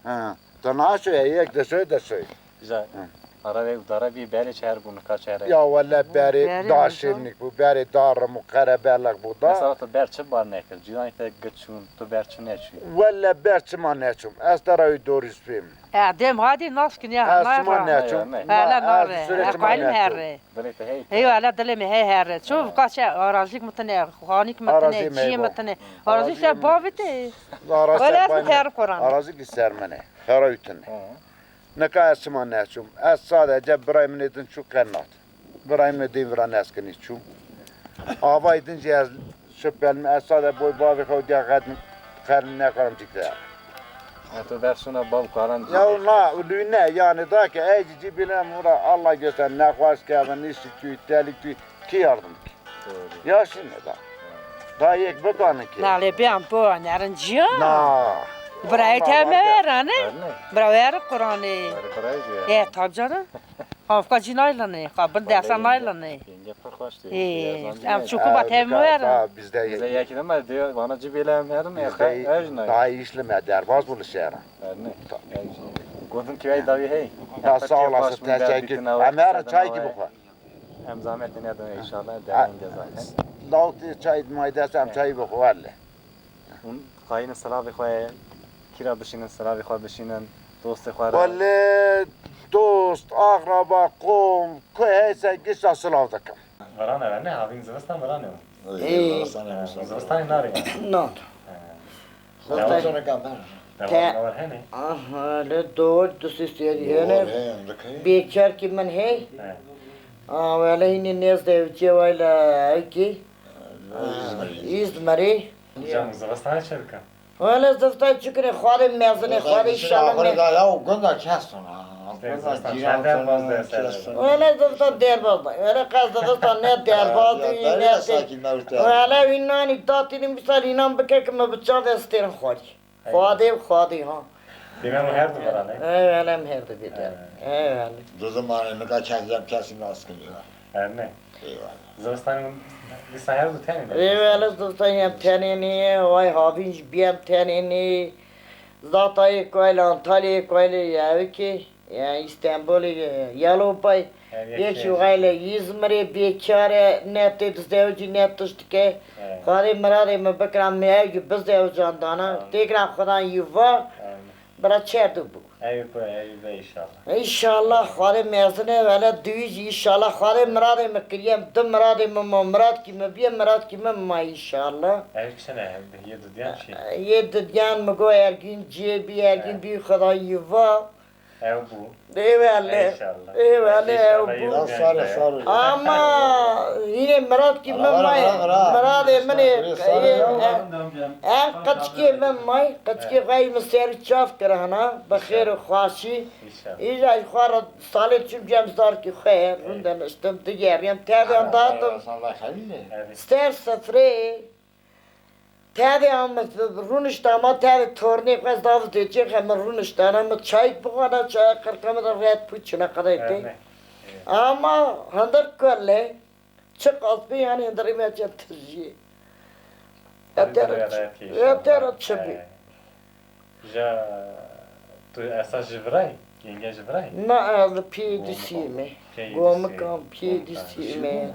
Ha, tu naşoy, yek de şoy, de şoy. Güzel. Ha. Ara ve udara bir beri çer bu nika çere. Ya wele berê Berê da mi şêvnik bû, berê da rim û qerebelek bû da. Mesela tu ber çi bar nekir? Cîranê te giçûn, tu ber çi neçûn? Wele ber çima neçûm? Ez te ra wî dorî spêm. E, dem hadi naskin ya, Ez çima neçûm? Hele Na, nare. Ez sure E, çima qalim neçûm? Herre. Dilê te hey. Hey, hele dilê me hey herre. Ço kaçe arazîk mitine, xanik mitine, Arazî me çiye bo. mitine. Arazî Arazî se me. bavite. Arazî Wele se ez bane. her Kur'an. Arazî ki ser mene. Xera ütüne. Hı. Nika ez çima neçûm? Ez sadece birayê min ê din çû qenat. Birayê min ê din vira neskinî çû. Avayê din jî ez şipelme, ez sade boy bavê xwe û diya qed, qed nekarim cî te. Ya tu ber şûna bav karan cî Ya te. na, lü ne, yani da ki ey cî cî bîne mura Allah göster, nexweş kevin, nişi tüy, telik tüy, ki yardım ki. Doğru. Ya şimdi da. Da yek bikanin ki. Nalê bê em bo nerin ciya. Na. Birayê te Allah me Allah. verane. Verane. Bira ver Kur'anê. Ver Kur'anê. E, tabii canım. Hafka cî naylanê. Kabir dersa naylanê. Yenge pir xweş diyor. Ee, Biraz em önce çukur Ee, bat hem bika- ver. Ba, bizde Bize yek- yekî deme diyor, bana cibêle em herin, Bizde ej nay. daha işli me derbaz bulu şehra. Verane. Gotin ki ey davi hey. Ha, sağ olasın, teşekkür. Em her çay gibi xwe. Em zahmetê nedin inşallah, Ha, devam edeceğiz zaten. Lawtê çay mayde sem çayî bixwe welle. Hûn qayînin silavê xwe ye, kîra bişînin, silavê xwe bişînin, dostê xwe re. Welle dost, axraba, qom, ku heyse gişta silav dikim. Viran e ne, havîn zivistan viran e. Ey. Zivistanê nare. Nan. He. Zaten Devam var hene. Aha, le doğru, du sesleri hene. Bêçerkî min hey. He. Aa, wele hînî nêz de ew cê wayla ewkî. Aa, Îzmirî. Îzmirî. Can, zivistan çi dikin? Wele zivistan çi kirin, xwarê mezine, xwarê inşallah me. Da ya o gunda keston ha. Gunda cîran keston. Wele zivistan derbaz da. Wele qez zivistan ne derbaz, ne. Wele wî nanî datînin misal înan bike ki me bi çav estêrin xwarî. Eyvallah. Xwedê û xwedê ha. Dîmen û her du viran e? Eyvallah, em her du viran. Eyvallah. Eyvallah. Duzim anê nika kes cem kesî nas kiriyor. Her ne? Eyvallah. Zivistanê hûn dîsa her du tenê ne? Eyvallah, zivistanê em tenê ne, vay havîn jî bî em tenê ne. Zata yê kuayla Antalya, yê kuayla Yavike. Ya Îstanbulê, e, Yalobay, Her yek yek şey. Şuxayla Îzmirê bêkar e, ne tê dizewicî, ne tişt dike. Evet. Xwedê miradê min bikira, min ew jî bizewicandana. Amin. Têkira Xudan yî va, Amin. bira çer du bû. Ew ku, ew be inşallah. İnşallah Xwedê mezin e, wele duwî jî inşallah Xwedê miradê min kiriye, du miradê min ma, mirad kî min biye, mirad kî min ma inşallah. Ew çi ne, yê didiyan çi? Yê didiyan min go ergîn cê bî, ergîn Evet. bî Xudan yî va. Ew bû. Eyvallah. Eyvallah, ew bû. Ama yine miradkî min may, miradê min ê, en qeçkê min may, qeçkê xwe min ser çav kirana, bi xêr û xweşî. Înşallah. Îja ji xwe re salê çûm cem zarkî xwe, rûnde niştim, digeriyem, tevê em datim. Ser sifrê. Tevê em rûnişta ma, tevê tornê xwe ez dav dêçê xe min rûniştana, min çayik bixwana, çaya qirka min de ret pû çine qedayê tê. Ama hindir kule, çi qas bê, yanî hindirê me çend tijî. Ya te re çi bî? Ja tu esas ji virayî? Yenge ji virayî? Na, ez li P D C me. Gomikan P D C me.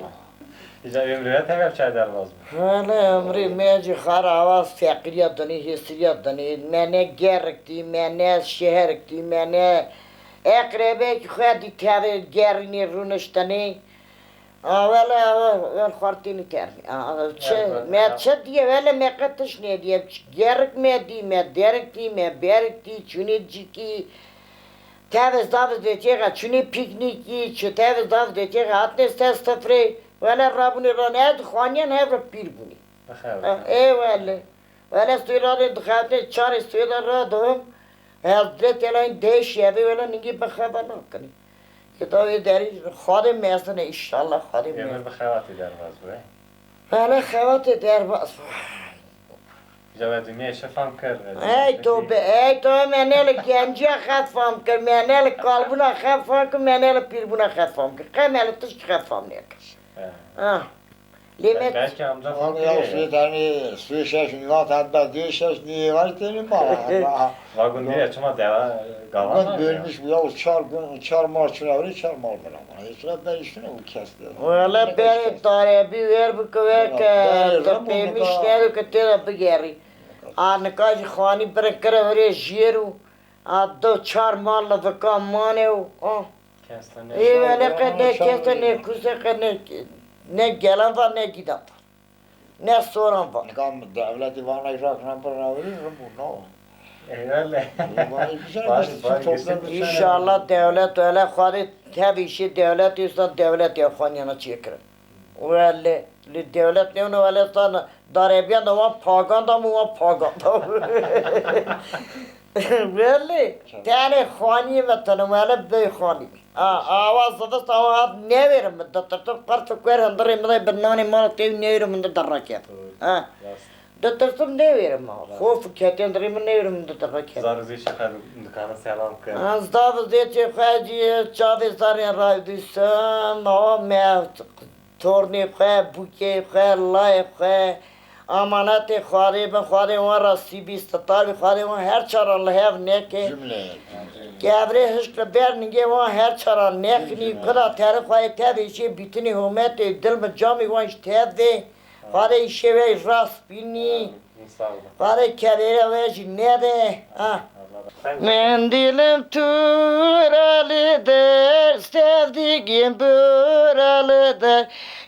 Îja ömrü ve tevep çay derbaz bû. Hele ömrê me jî xara awa feqiriya dinê, hêsiriya dinê. Me ne gerik dî, me ne şeherik dî, me ne eqrebeyek xwe dî tevê gerînê rûniştinê. A, wele, wele xwartînî kerdî. A, çi, me çi diye, wele me qet tişt nediye. Gerik me dî, me derik dî, me berik dî, çûnê cikî. Tevê zaf dê çêxe, çûnê pîknîkî, çi tevê zaf dê çêxe, hatine ser sifrê. Wele rabûnê ran, ez dixwaniyan hev re pîr bûnê. Ê wele. Wele sêra rê dixebitê, çarê sêra ra dihim. Hezretê Elahî deşî evê wele ningî bixebe nakinî. Ê da wê derî Xwedê mezin e, înşallah Xwedê mezin. Êmir bi xebatê derbas bû, e? Hele xebatê derbas bû. Îja we dinyayê çi fam kir? Ey tobe, ey tobe, me ne li genciya xef fam kir, me ne li kalbûna xef fam kir, me ne li pîrbûna xef fam kir. Qe me li tişt xef fam nekir. He. Ah. Lê me Belkî amca Abi ya Suê tenê, Suê şeş nîva te bes dê şeş nîva tenê ma. Va gundî re çima dewa gava Gund bölmüş bu ya, çar gün, çar mal çuna öyle, çar mal bırak. Hiç ben üstüne bu kesti. Wele berê darebî wer bike wer ke te pêmiş nero ke tê de bigerî. A nika jî xanî birin kire virê jêr û a do çar mal li vika mane û a. Ê wele qe ne kese ne kuse qe ne, ne gelan va ne gîdan va. Ne soran va. Nika dewletî vana rakna bir raviri rimbû no. Eyvallah. Bari, bari, toplum gitsin. İnşallah devlet öyle xwedê tev işê dewlet insan dewlet ya xwanyana çêkirin. Wele li dewlet newne wele sana darebiyan da wan pagan da mı wan pagan da. Wele tenê xaniyê me tene wele bey xanî. A, awa zivist awa hat newêrim min ditirtim qert û kuer hundirê min de bi nanê mala tê û newêrim min de dereket. Ha. Ditirtim newêrim ha. Xof û ketên dirê min newêrim min de dereket. Zar û zê çi xeber dikane selam ke. Ha, zdav û zê çê xwe cî çavê zarên rawdîsin, awa me tornê xwe, bûkê xwe, layê xwe, amanetê Xwedê bin, Xwedê wan re sîbî sitabî, Xwedê wan her çaran li hev neke. Cümle, cümle. Kevrê hişk li ber ningê wan her çaran nexinî, Cümle. Kula terê xwe yê tevê jê bîtinî hometê dil bi camî wan ji tev de. Xwedê îşê we rast bînî. Sağ olun. Xwedê kevêre we jî nede. Ha. Min dilim turalıdır, sevdiğim buralıdır.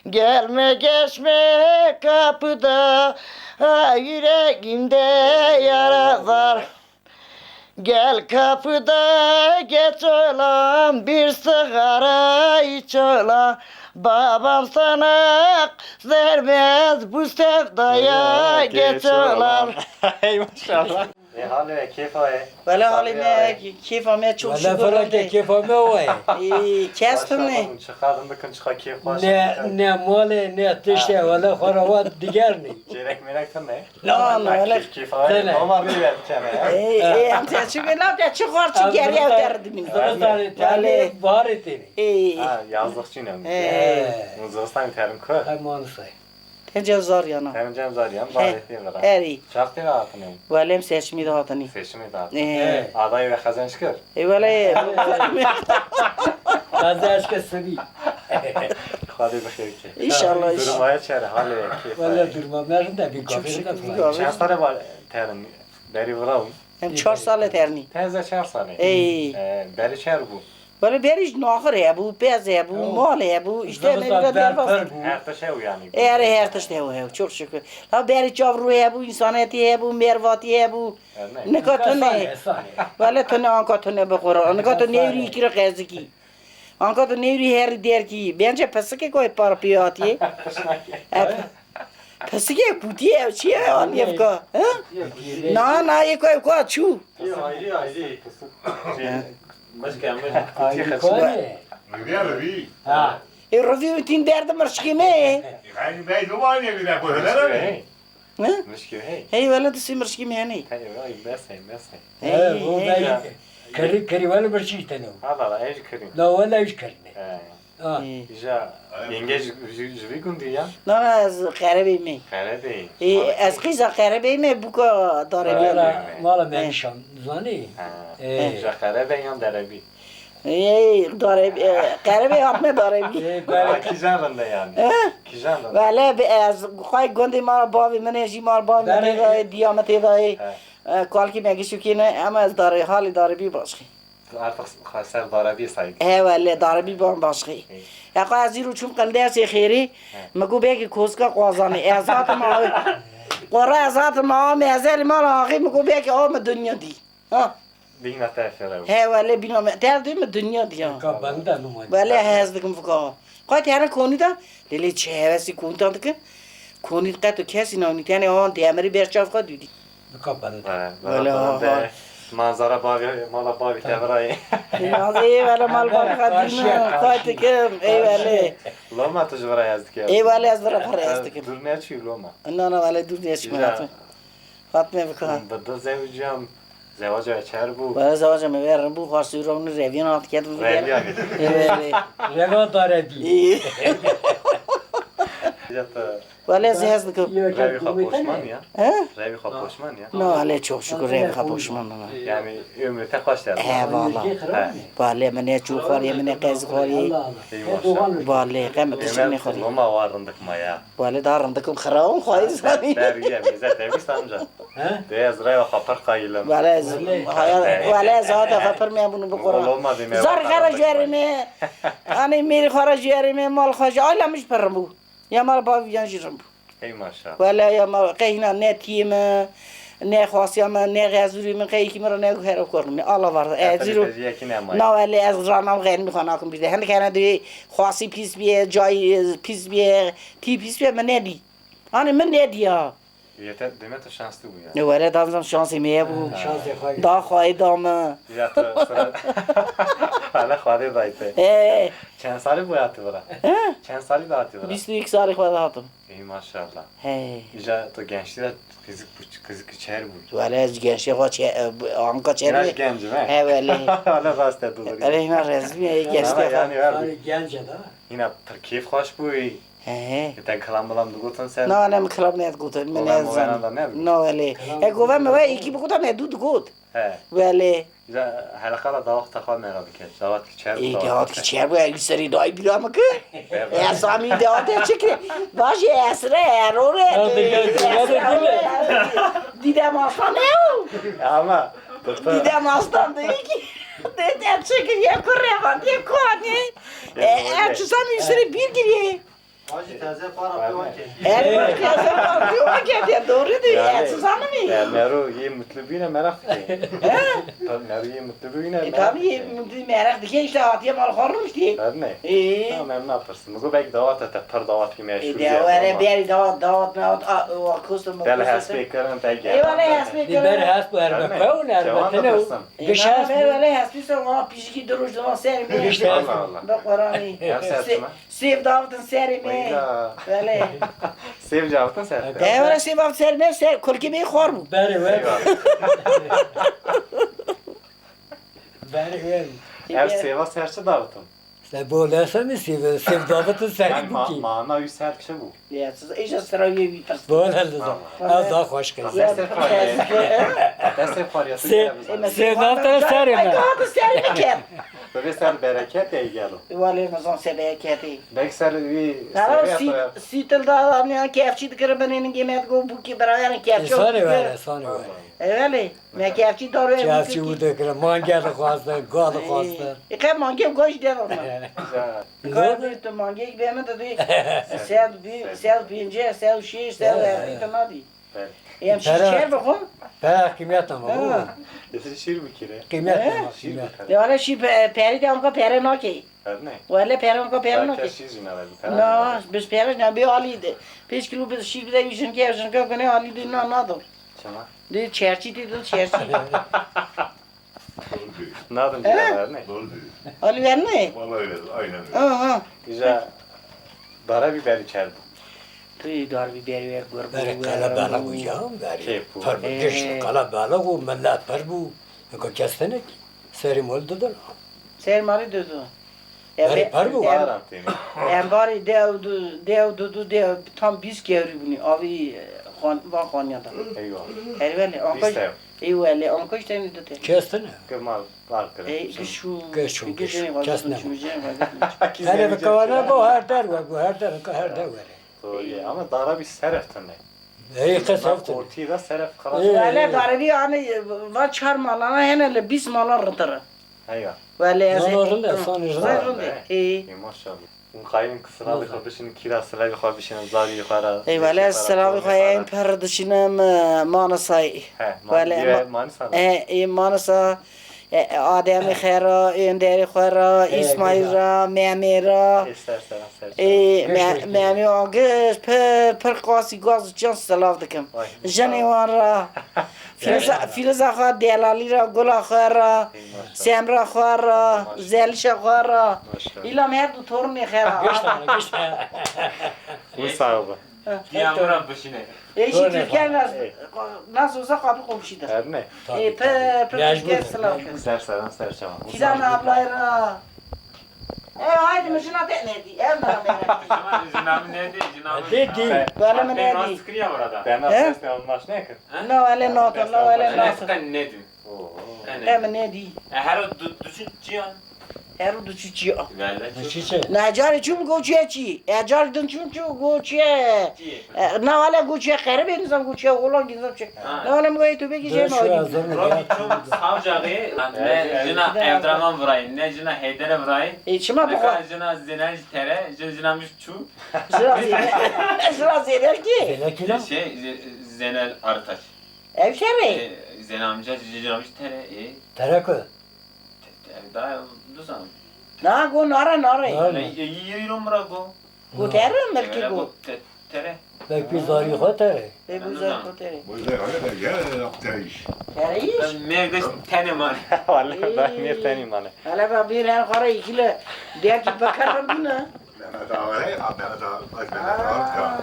Gelme geçme kapıda, ha, yüreğimde yara var. Gel kapıda geç olan, bir sigara iç olan. Babam sana vermez bu sevdaya geç olan. Ey maşallah. E, halê kêfa ye. Wele halê me, kêfa me çok şükür. Wele felakê kêfa me waye. Ee, kes tune. Çiqa din bikin, çiqa kêf baş. Ne, ne malê, ne tiştê, wele xwe re wa diger ne. Gerek merek tune. Na, na, wele. Kêfa ye, ama bir ver kene ya. Ee, ee, em te çi bela, te çi xor çi geriye ter dimin. Wele. Baharê têne. Ee. Ha, yazlık çi ne? Ee. Zivistan terim kö. Ay manısay. Tencem zar yana. Tencem zar yan, barê tê vira. Erî. Çax tê ve hatine? Wele em seçimî de hatine. Seçimî de hatine. Ee. Adayê ve qezenç kir? Ê wele. Qezenç kir sibî. Xwedê bi xêr ke. İnşallah, inşallah. Durmaya çere, halê kêfa. Wele durma me rind e, bir kafir de falan. Çend sale var terin? Berî vira bû? Em çar sale ternî. Teze çar sale. Ey. Ee, berî çer bû. Wele berî jî naxir hebû, pez hebû, mal hebû, îşte ne bîra derbas. Her tişt hebû yanî. Ê, erê her tişt hebû, hebû, çok şükür. La berî çav rû hebû, însanetî hebû, mervatî hebû. Nika tune. Wele tune anka tune bi Quran. Nika tu nêrî kî re qezikî. Anka tu nêrî herî derkî. Bence pisikê koy par piyatî. Pisikê kutî ye, çi ye anî evka? Na, na, yê koy ka çû. Ayrı ayrı. Başka, başka. Ayrı koy. Rivî, rivî. Ha. E, rivî û tîn derdi mirşkê me. Aynı bey, ne var ne bir de koy, öyle mi? He? Mirşkê hey. Hey, wele tu sî mirşkê me hene. Hey, vay, bes hey, bes hey. Hey, o hey. Bey, kiri, kiri, wele mirşkê tene. Ha, valla, ej kiri. La, wele ej kirine. He. Ha. Ee. Îja yenge ji, ji, ji vî gundî ya? Na, na, ez Qerebeyî me. Qerebeyî. Ê, ez qîza Qerebeyî me, bûka Darebî. Mala, mala me nîşan, zanî? Ha. Ê. Îja Qerebeyî yan Derebî? Ê, Darebî, e, Qerebeyî hatime Darebî. Ê, Qere- Ha, kîjan rinde yanî? He? Kîjan rinde? Wele bi ez xway gundê mala bavê min ê jî mala bavê min tê dayê, diya min tê dayê. He. E, kalkî me gişûkê ne, ama ez Dare-, halê Darebî başkî. Artık xwe ser Darebî say. He wele, Darebî ban başkî. He. Ya xwe ez îro çûm qil dersê xêrî, he, mi got belkî kozika qazanê. Ez hatim awe. Qora ez hatim awe, me ezelî mala axî, mi got belkî awe mi dinya dî. Ha. Bîna te fere. He wele bîna me. Te dî mi dinya dî ya. Ka bende mi. Wele hez dikim vika. Qat here konî da. Lê lê çi hevesî konî da dikin. Konî qet û kesî navnî tenê awan demirî ber çav xwe dûdî. Nika bende. He, wele ha, ha. Manzara bavê, mala bavê te virayê. Ê, wele mal bavê xwe dîna, xwe dikim. Ê wele. Loma tu ji virayê ez dikim. Ê wele ez vira xwe ez dikim. Dûr neçû loma. Na, na, wele dûr neçû. Fatme bika. Bi du zewiciyam, zewaca çer bû. Wele zewaca me ve rin bû, xwar sûra û reviyan hat ket bû. Reviyan. Ê wele. Reva Darebî. Ê. Wele ez hez dikim. Revî xwe poşman ya. He? Revî xwe poşman ya. Na, hele çok şükür revî xwe poşman bûme. Yani ömrü te xweş der. He, valla. He. Wele min ne çû xwarê, min ne qez xwarê. Ey maşallah. Wele qe min tişt nexwarê. Loma wa rindik ma ya. Wele daha rindikim xirabim xwarê zanî. Beriye, mizet evi sanca. He? De ez raya xwe pir qayîl im. Wele ez, wele ez hata xwe pir me bunu bikora. Loma de me. Zar xera jwerime. Hani mêrî xwe ra jwerime, mal xwe jwerime, ay la min ji pir bû. Ya mal bav yan jî rim bû. Hey maşallah. Wele ya mal qehîna ne tiyê min, ne xwasiya min, ne xezûrî min, qey kî min re ne guhere kor min. Allah var. E, zîro. Na wele ez ranam xelmî xwe nakim bîde. Hinek hene dê xwasî pîs bîye, cayî pîs bîye, tî pîs bîye, min nedî. Hani min nedî ya. Yete, demek tu şanslı bu ya. Ne wele danzam şansê me ye bu. Şansê xwe. Da xwayê da min. Ya tu sıra. Hala xwade dayte. He. Çend sali bu ya tu bura? He? Çend sali da tu bura? Bîst û yek salî xwe de hatim. Ey maşallah. He. Îca tu gençliğe kızık bu, kızık içer bu. Wele ez gençliğe xwe çe-, e, bu, anka çer. Biraz gencim he. He wele. Hala rast et olur. Ele hina rezmi gençliğe. Yani ver bu. Genç adam. Yine pir keyf hoş bu. He, he. Te kilam bilam digotin ser? Na, ne min kilam nedigotin, min nezan. Na, wele. E, gove me we, êkî bigota me du digot. He. Wele. Heleqa da dawat texwa me ra bike. Dawat ki çer. Ê, dawat ki çer bu, ev serî dayî bîra min ki. E, Samî dawat e çikre. Baş e esre, erore. Dide mastan ne o? Ama. Dide mastan de ki. Dide çikre, ye kurre van, ye kuani. E, e, çi Samî serî bir giriye. Hacı taze para piwa kedi. Her bir taze para piwa kedi. Doğru diyor. Yani, ya, siz anlamayın. E, Mero yê mutlu bîne merak dike. He? Tabii Mero yê mutlu bîne. E, tabii yê mutlu merak dike işte hatiye mal xormuş diye. Tabii ne? E. Tamam, em napirsî. Migo belki davat ete, pir davat ki meşhur. E, de were beri davat, davat, davat, a, o kustum. Bel hespê kirin te gel. E, were hespê kirin. Ber hesp erbe pew ne erbe tine. Giş hesp. E, were hespê sen ona pişki duruş zaman ser mi? Giş hesp. Allah Allah. Bak orani. Sêv davtin serê me. Weyla. Belê. Sêv cavtin ser. E, were sêv avt serê me, ser, kulkê me xor bû. Berê we. Eyvah. Berê we. Ev sêva ser çi davitin? Se bo lese mi sêv, sêv davitin serî bû ki. Mana wî ser çi bû? Ya, siz, îja sira wî wî pirs. Bo lese. Tamam. Ez daha xweş kir. Destê xwariyê. Destê xwariyê. Sêv, sêv davitin serê me. Ay, davitin serê me ket. Bibê ser bereket ey gelo. Wale nizam se bereketê. Belki ser wî. Sî, sîtil da aniya kefçî dikir binê ningê me digo bûkî birayan kefçî. Sare were, sare were. Evele, me kefçî dar were. Kefçî û dikir, mange dixwazdi, ga dixwazdi. E, qe mange ga jî dera me. Ga tu mange be min dedi. Ser bi, ser pênce, ser şeş, ser her tu nadî. Em şîr çer bixwin. Pera qîmet ama bu. Dizin şîr bikire. Qîmet ama qîmet. Ya wala şîr pe-, perî de anka pere nake. Her ne? Wala pere anka pere nake. Şîr jî navê pere. Na, biz pere ne bi alî de. Pênc kilo biz şîr bide jinke, jinke kone alî de na nado. Çema? De çerçî de dil çerçî. Nadim cila ver ne? Doğru diyor. Alî ver ne? Vallahi öyle, aynen öyle. Ha, ha. Güzel. Dara biberi çer bû. Tu dar biberi ve gur bû. Beri qala bela bû ya, beri. Kêf bû. Pir bû, giş qala bela bû, millet pir bû. Nika kes tene ki. Serî mal didin. Serî malî didin. Berê pir bû. Em barî dew du, dew du, du, dew tam bîst gewrî bûnî. Avî, e, xan-, van xaniya da. Eywa. Her wele, anka, ey wele, anka işte ne dite. Kes tene. Ke mal var kire. Ey, giş û, giş û, giş û, kes ne. Hele bi kawana bo her der we, bo her der, her der were. Doğru ya, ama dara bir seref tane. Ey, qe seref tane. Ortî da seref kalan. Wele darabî yani, va çar malana hene le bîst malan rintir. Eywa. Wele ez. Nano rinde, sanî rinde. Rinde. Ey. Ey, maşallah. Hûn xayîn ki silavê xwe bişînin, kîra silavê xwe bişînin, zarî xwe re. Ey, wele ez silavê xwe yên pir dişînim, e, Manisayê. He, Manisa. E, ê Manisa, e, e, Ademê xwe re, Ênderê xwe re, Îsmaîl re, Memê re. Ê, ser seran, ser seran. Ê, Me-, Memê Angiş, pir, pir qasî gaz û çiyan silav dikim. Jinê wan re. Fîroza, Fîroza xwe, Delalî re, Gula xwe re, Semra xwe re, Zelişa xwe re. Maşallah. Îlam her du torunê xwe re. Giş tane, giş tane. Hûn sax bin. Diya min re bişîne. Ê, jî Tirkiye nas, nas olsa kapı komşudur. Her ne? Ê, pe, pe, Türkiye silav. Ser seran, ser çavan. Fidan ablayı re. E, haydi, min jina te nedî. Ev ne me. Jina, jina min nedî, jina min. Nedî. Wele min nedî. Nas kiriya burada. Te nas He? destê almaş nekir. He? Na, wele nas, na, wele nas. Qe nedî. Oho. Qe Te nedî. min nedî. E, her o du, du çi çiyan? Her o du çi çiyan? Wele çi. Çi çi? Na, carê çûm go çiye çi? E, car din çûm çû go çiye? Çi? E, na, wele go çiye qeribê nizam go çiye, oğlan nizam çi. Ha. Na, wele mi go tu beki Dur şey şu mi? Azam Robi çûm savcağı, ne jina Evdraman vurayın, ne jina Heydere vurayın. E, çima bu Ne kadar jina Zenel tere, jin jina miş çû. Jina Zenel, jina Zenel ki? Zenel kim? Şey, Ze-, Zenel Artaş. Ev şerê. E, Zenel amca, jin jina miş tere, e. Tere ku? Te-, te-, da, du zan. Na, go nare, nare. Nare. E, e, yirî ro mira go. Go tere, milki Tere go. go, te-, tere. Belki zarî xwe tere. Be bu zar ko tere. Bu zar öyle de ya, yaptı iş. Tere iş? Mêr de tenê mane. Wele da mêr tenî mane. Hele ben bir her xara ikile der ki bakarım buna. Mehmet Ağa, ha, Mehmet Ağa, bak Mehmet Ağa.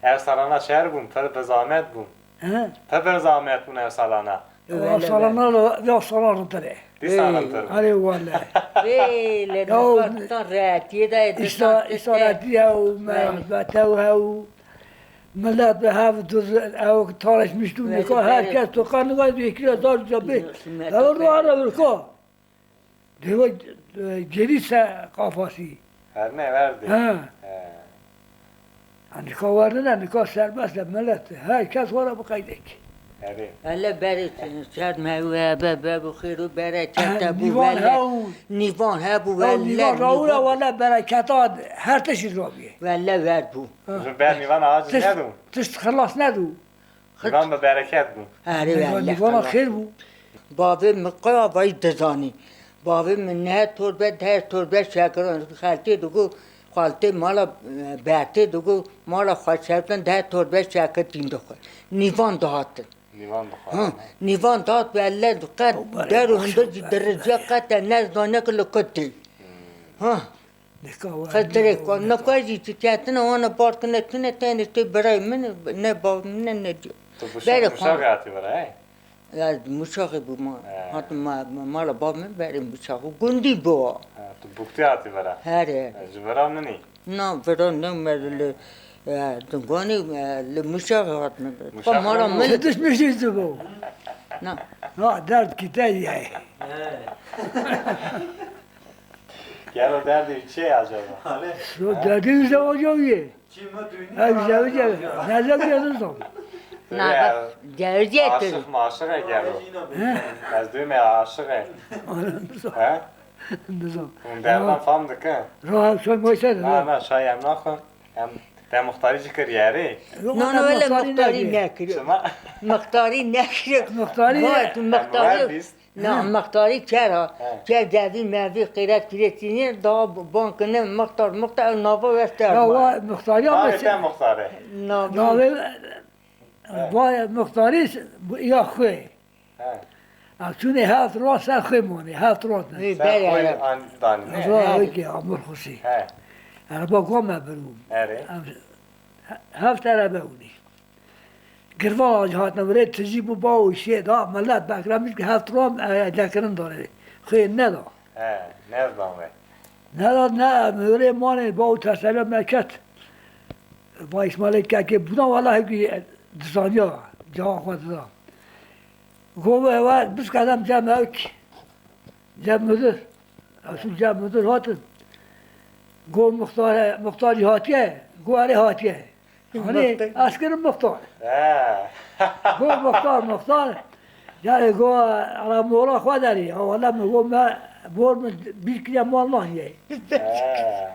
Ev salana şer bûm, pir bi zahmet bûm. He? Pir bi zahmet bûn ev salana. Ew salana, ew salana tere. Dîsa Ey. rintir bû. Erê wele. Ê, lê Ya, nifaqtan rehetiyê de, îsa, dîsa îsa tê. retiye û me Belê. hesbete û hew. Millet bi hev duz, ew tartışmış dû, Belê, nika her belê. kes toqan nika yekî zar ca bê. Ew ruha re virka. Dewe, e, geri se kafasî. Her ne verdi. Ha. He. Nika werdine, nika serbest e millet. Her kes were bi qeydek. Erê. Hele berê çerd me we be, be bu xêr û bereket Ha, hebû nîvan wele. hew. Nîvan hebû Ew wele. nîvan rawira wele bereketa her tiştî rabî. Wele wer bû. Ha. Ji ber nîvan ağacı Tişt, nedû. tişt xilas nedû. Nîvan bi bereket bû. Erê Nîvan, wele nîvana xilas. xêr bû. Bavê min qaya vay dizanî. Bavê min ne torbe, deh torbe şekiran xeltê digo, xaltê mala, e, bertê digo, mala xwe şertin deh torbe şekir tîn dixwe. Nîvan dihatin. Nîvan dixwe. Ha, nîvan dihat wele qet der û hundir jî diriciya qet e nezane ki li ku tê. Hmm. Ha. Nika we Xizirê nî-, ku, nika. nika jî çi ketine, wana bar kine, tune tenê tê birayê min, ne bav min, ne, ne cî. Tu Berê Muşa-, xwe. Muşaxê hatî vira, he? Ya, Muşaxê bû ma. He. Hat ma, ma, mala bav min berê Muşaxê. Gundî bû. He, tu Buktî hatî vira. Here. He, ji vira min î. Na, vira ne me li, e, Dunganê, e, li Muşaxê hat min. Muşaxê Xwe mala min. min. Çi dişmişî tu bû? Na. Na, derd kî te ye. He. Gelo derdê wî çi ye acaba? Hale. Yo, derdê wî zewaca wî ye. Çi ma düğünü Ev zewaca, ne zewaca nizam. Na, Ya, bak, geldi aşık maşık e gelo. He? Ez diyorum ya aşık e. Nizam. He? Nizam. Hûn derdan fam dikin. Rahat son boysa da. Na, na, şay em naxwin. Em te muxtarî jî kir yerê. Yok, No, no, öyle muxtarî muxtarî nekir. Çima? Muxtarî nekir. Muxtarî Got, muxtarî. Em wer bîst. Na, Hı. muxtarî kera. He. Ker devî mevî qîret kîretînî, daha bankine muxtar, muxtar, ew nava weste Ya, erma. wa muxtarî ama Navê te se-, muxtar e. Navî. Navê, He. va muxtarî se-, bu ya xwe. He. Ew çûnê heft ro ser xwe monê, heft ro ne. Wê Sen berê xwe ya. an danî. Ez He. va wekî amir xusî. He. Erba gome birûm. Erê. Ev he-, heft erebe hûnî. Girvan hatine virê tijî bû baw û şê da, millet beklemiş ki heft ram, e, dekirin dare. Xê neda. He, nezdan ve. Neda ne, em virê manê baw teselya me ket. Ba Îsmailê kekê bûna wela hekî dizaniya, ceva xwe dida. Go ve ve biskadem cem ewk, cem müdür. Ew çû cem müdür hatin. Go muxtar, muxtarî hatiye, go erê hatiye. Hani Muxtar. Eskirim muxtar. He. Go muxtar, muxtar. Yani go ara mola xwe derî. Ya wala min go me bor min bir kilo mal naniye. He.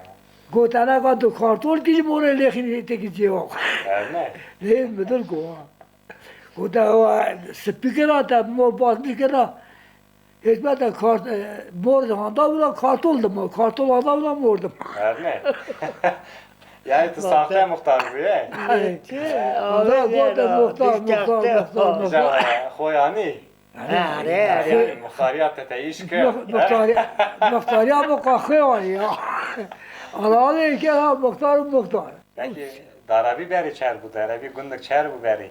Go tane kan tu kartol ki ji morê lêxî teki cevap. Erne. Lê müdür go. Go te o spîkera te mor bas bikera. Hikmete kart-, e, mor handa bira kartol dima. Kartol handa bira mor dima. Erne. Yani tu sahte muxtar bûye. Çi? Ada Abi gote ver o, muxtar, bir muxtar, çaktı muxtar, o. muxtar. Güzel, e, xwe yani. Are, are. Yani muxtariya te te iş kir. Muxtariya, muxtariya bu kahve var ya. Allah'ın ülke ha muxtar, muxtar. Peki, darabî berî çer bû, darabî gundek çer bû berî.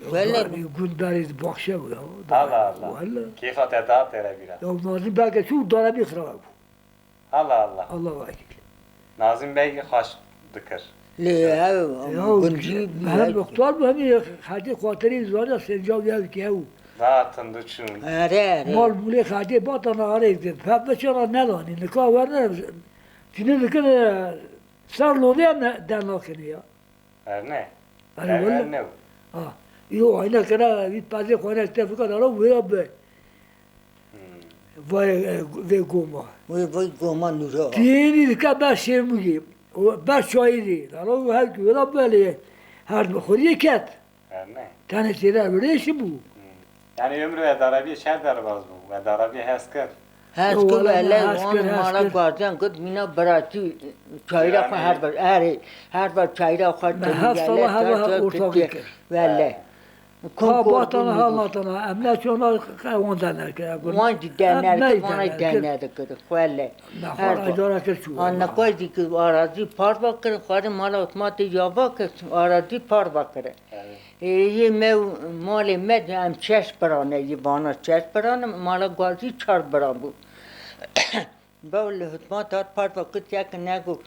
Wele. Darabî gund berî baxşe bû ya. Allah Allah. Wele. Kêfa te da darabî ra. Ya Nazim belki şu darabî xirab bû. Allah Allah. Allah vekil. Nazim Bey xweş dikir. Lê ew Ya, gundî bû, her ew muxtar bû, hemî xetî xatirî zana sencav ya dike ew. Daha tundu çûn. Erê, erê. Mal mulê xetî batana arê dikir. Pep biçara nelanî. Nika werne tîne dikir, e, ser lodê em ne, dernakinê ya. Erne. Erê, Erne, wele. Erne. Ha. Yo, ayna kira, vî pezê xwanek tefika dara wêra be. Hmm. Vay, e, vê goma. Wê vay goma nûra. Tênî dike ber şêmûyê. O ber çayîrê. Dara o her ki wêra belê. Her bi xuriyê ket. Erne. Tenê têre virêşi bû. Hmm. Yani ömrü ve darabî şer derbaz bû. Ve darabî hes kir. Hez Yo, kir wele wele me hez wan kir, hez mala kir. Guardiyan got mîna biratî çayra xwe Yanî her ber, erê, her ber çayra xwe Me tevî heft wele sala heva çar çar ortaxî kir. Kir. Wele. Kom Ka kor batana bûn hal bû. Natana, em ne çona qewan dene kir. Wan jî Em dene ne dikir, wana dene kir. Dene dikir. Wele. Me Her xwe ber. Ejara kir çû. An wele. Nekoy dî ki arazî parva kir, xwarin mala otomatê yava kir, arazî parva kir. Evet. Ê, yê me û malê me de em şeş bira ne, yê vana şeş bira ne, mala Guazî çar bira bû. Bew li hikmat hat part vakit yek ne ku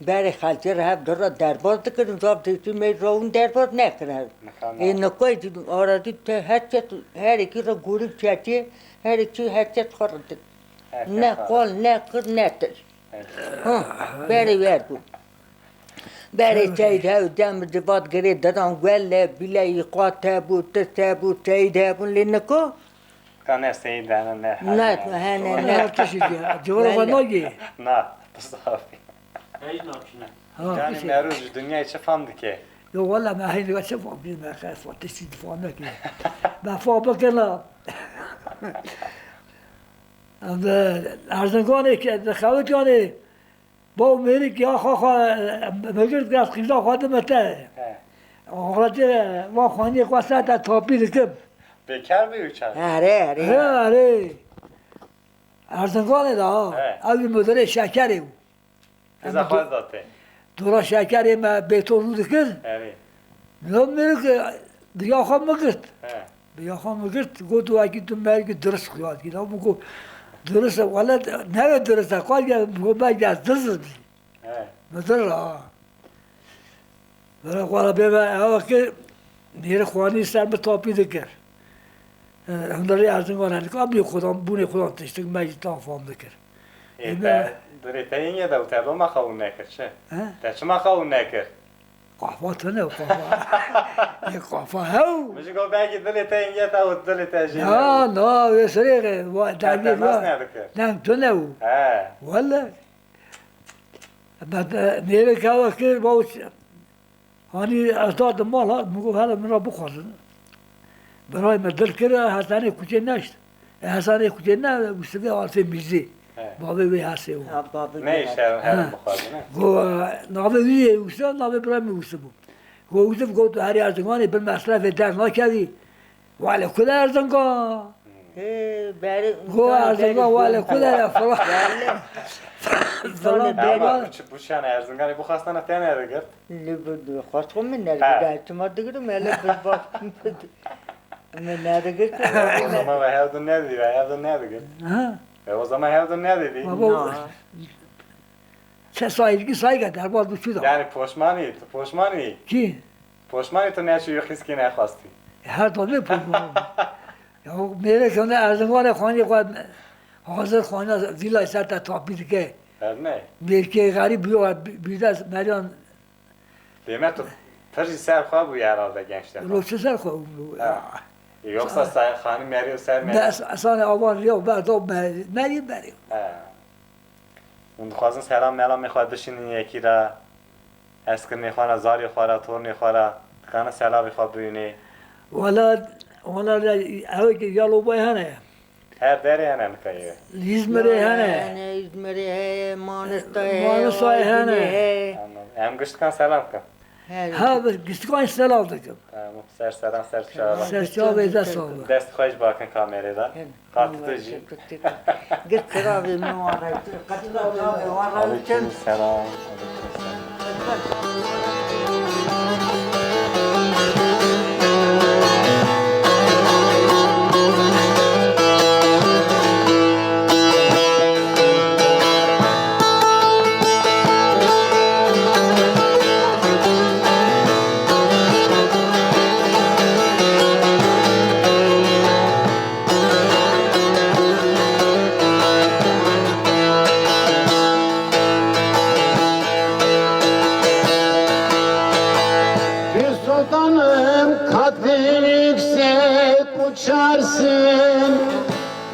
berê xelkê re hev dira derbas dikirin, zaf dêtî me rawin derbas nekirin hev. Niha Ê ne. Nikoy dî aradî te her çet, her ekî re gorî çetê, her ekî her çet xwe re di-, Her ne çet xwe re. Qol, ne qir, ne til. Evet. Ha, berê wer bû. Berê Çewre. Çeyîd hev dem di vat girê didan wele bîle îqat hebû, tişt hebû, çeyîd hebûn lê nika. Ka ne seyîd hene, ne Ne, hene. Hene, ne. Ne tişt ya. Civara Wele. Xwe nagê. Na, bi safî. Hiç naçine. Ha, Yani hiç. Merû ji dinyayê çi fam dike? Yo, wele me heyî çi fam dike, me xes fam, tiştî fam neke. Me fam bikena. Em de Erzinganê ke, de xewit yani, Baw mêrik ya xwe xwe, e, migirt, ez qîza xwe dime te. He. Axirete van xaniyê xwe ser te tapî dikim. Bêkar bî û çar. Erê, erê. He, erê. Erzinganê de ha. He. Ew jî mudirê şekerê bû. Qîza xwe da te. Dora şekerê me bêtoz û dikir. Erê. Lo mêrik, e, bi ya xwe migirt. He. Bi ya xwe migirt, got, "Wekî tu mergî dirist xuya dikî." La min got, "Dirist e, wele nebe dirist e, qal gel." Min got, "Belkî ez dirist bî." He. Min dirist, ha. Vela xwe re bê ve, ewa ki mêri xwanî ser min tapî dikir. E, hundirê Erzingan e, nika bî xudan, bûnê xudan tiştik, me jî tam fam dikir. Ê, Ê, te, me dilê te yên yê de û te doma xewûn nekir, çi? He? Te çima xewûn nekir? Qafa tune, qafa. Ê, qafa hew. Min jî got belkî dilê te yên yê te û dilê te jî ne. Na, na, wê serê, wa, Te dengê temas wa. Nedikir. Deng tune û. He. Wele. Me de, mêrek hewa kir, baw, hanî ez dadim mal hat, min got, "Hele min re bixwazin." Birayê me dil kir, Hesenê Kuçê neşt. E, Hesenê Kuçê ne, Yusufê Alfê Mîrzê. He. Bavê wê Hesê û. Ha, bavê Ne wê işte Hesê. Her Ha. bixwazin, he? Go, e, navê wî yê Yusuf, navê birayê min Yusuf bû. Go Yusuf got, "Herî Erzinganê bi mesrefê dernakevî." Wale ku de Erzingan. He, berê Go Erzingan, wale ku de ya falan. Wale. Falan Ama berê. bu çi-, bu çiyana Erzinganê bu xastana te ne digirt? Ne bu, bu xwest xwe min ne Ha. digirt. Çima digirim, hele bir bak. Min ne digirt. O zaman ve hevdun ne dedi, ve hevdun ne digirt? Ha? E, o zaman hevdun ne dedi? Baba, Na. Çe sayilgi sayga derbaz bu çu da. Yani poşmanî, tu poşmanî? Ki? Poşmanî tu neçû yû xîskî nexwastî? E, her dal ne poşmanî. Ya mêrek ne Erzinganê xanî xwe hazir xana vîlay ser te tapî dike. Her ne? Mêrkê xerîb bûyo, bir de meriyan Dême tu pir jî ser xwe bûyî herhalde gençte. Lo çi ser xwe bû? Ha. Yoksa Sa-, say-, xanî meriyo ser meriyo. Bes, esanê avan riya berdo meriyo, meriyo. Ha. Hûn dixwazin selam melamê xwe bişînin yekî re, hezkirinê xwe re, zarê xwe re, tornê xwe re, dikanin selamê xwe bibînê. Wela, wela ew ki ya lobay hene. Her derê hene nika yê. Îzmirê hene. Hene, Îzmirê heye, Manistayê heye, Manistayê hene. Aydinê heye. Anladım. Em giştikan selam kin. Her Ha, giştikan selam dikim. Tamam. Ser seran, ser çava. Ser çava, dest sağlığı. Dest xweş bakin kamerê de. Hem. Qatî tu jî. Git kiravê min wan re. Qatî kiravê wan re. Aleyküm selam. Aleyküm selam.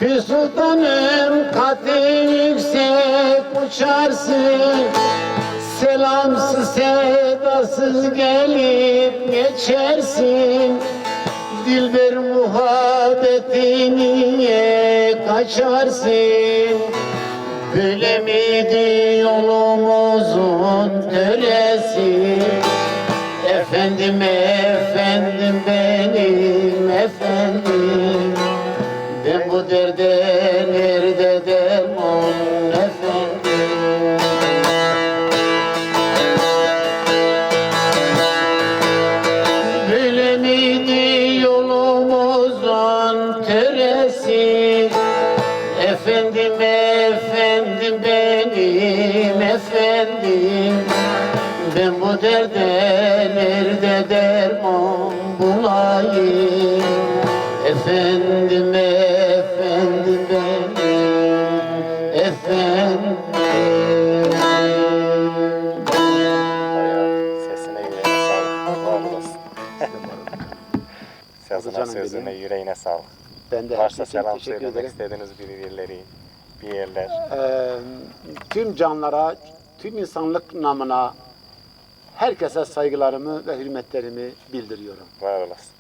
Pir Sultanım, katı yüksek uçarsın. Selamsız sedasız gelip geçersin. Dilber muhabbetini niye kaçarsın? Böyle miydi yolumuzun töresi? Efendim, efendim, benim efendim. Ben bu derde nerede derman efendim? Böyle miydi yolumuzun töresi? Efendim, efendim, benim efendim. Ben bu derde nerede derman bulayım? Efendim, efendim, benim efendim. Sesine, yüreğine sağlık. Var olasın. Sazına, sözüne, yüreğine sağlık. Ben de her şey için teşekkür ederim. Varsa selam söylemek istediğiniz birileri, bir yerler. Ee, tüm canlara, tüm insanlık namına herkese saygılarımı ve hürmetlerimi bildiriyorum. Var olasın.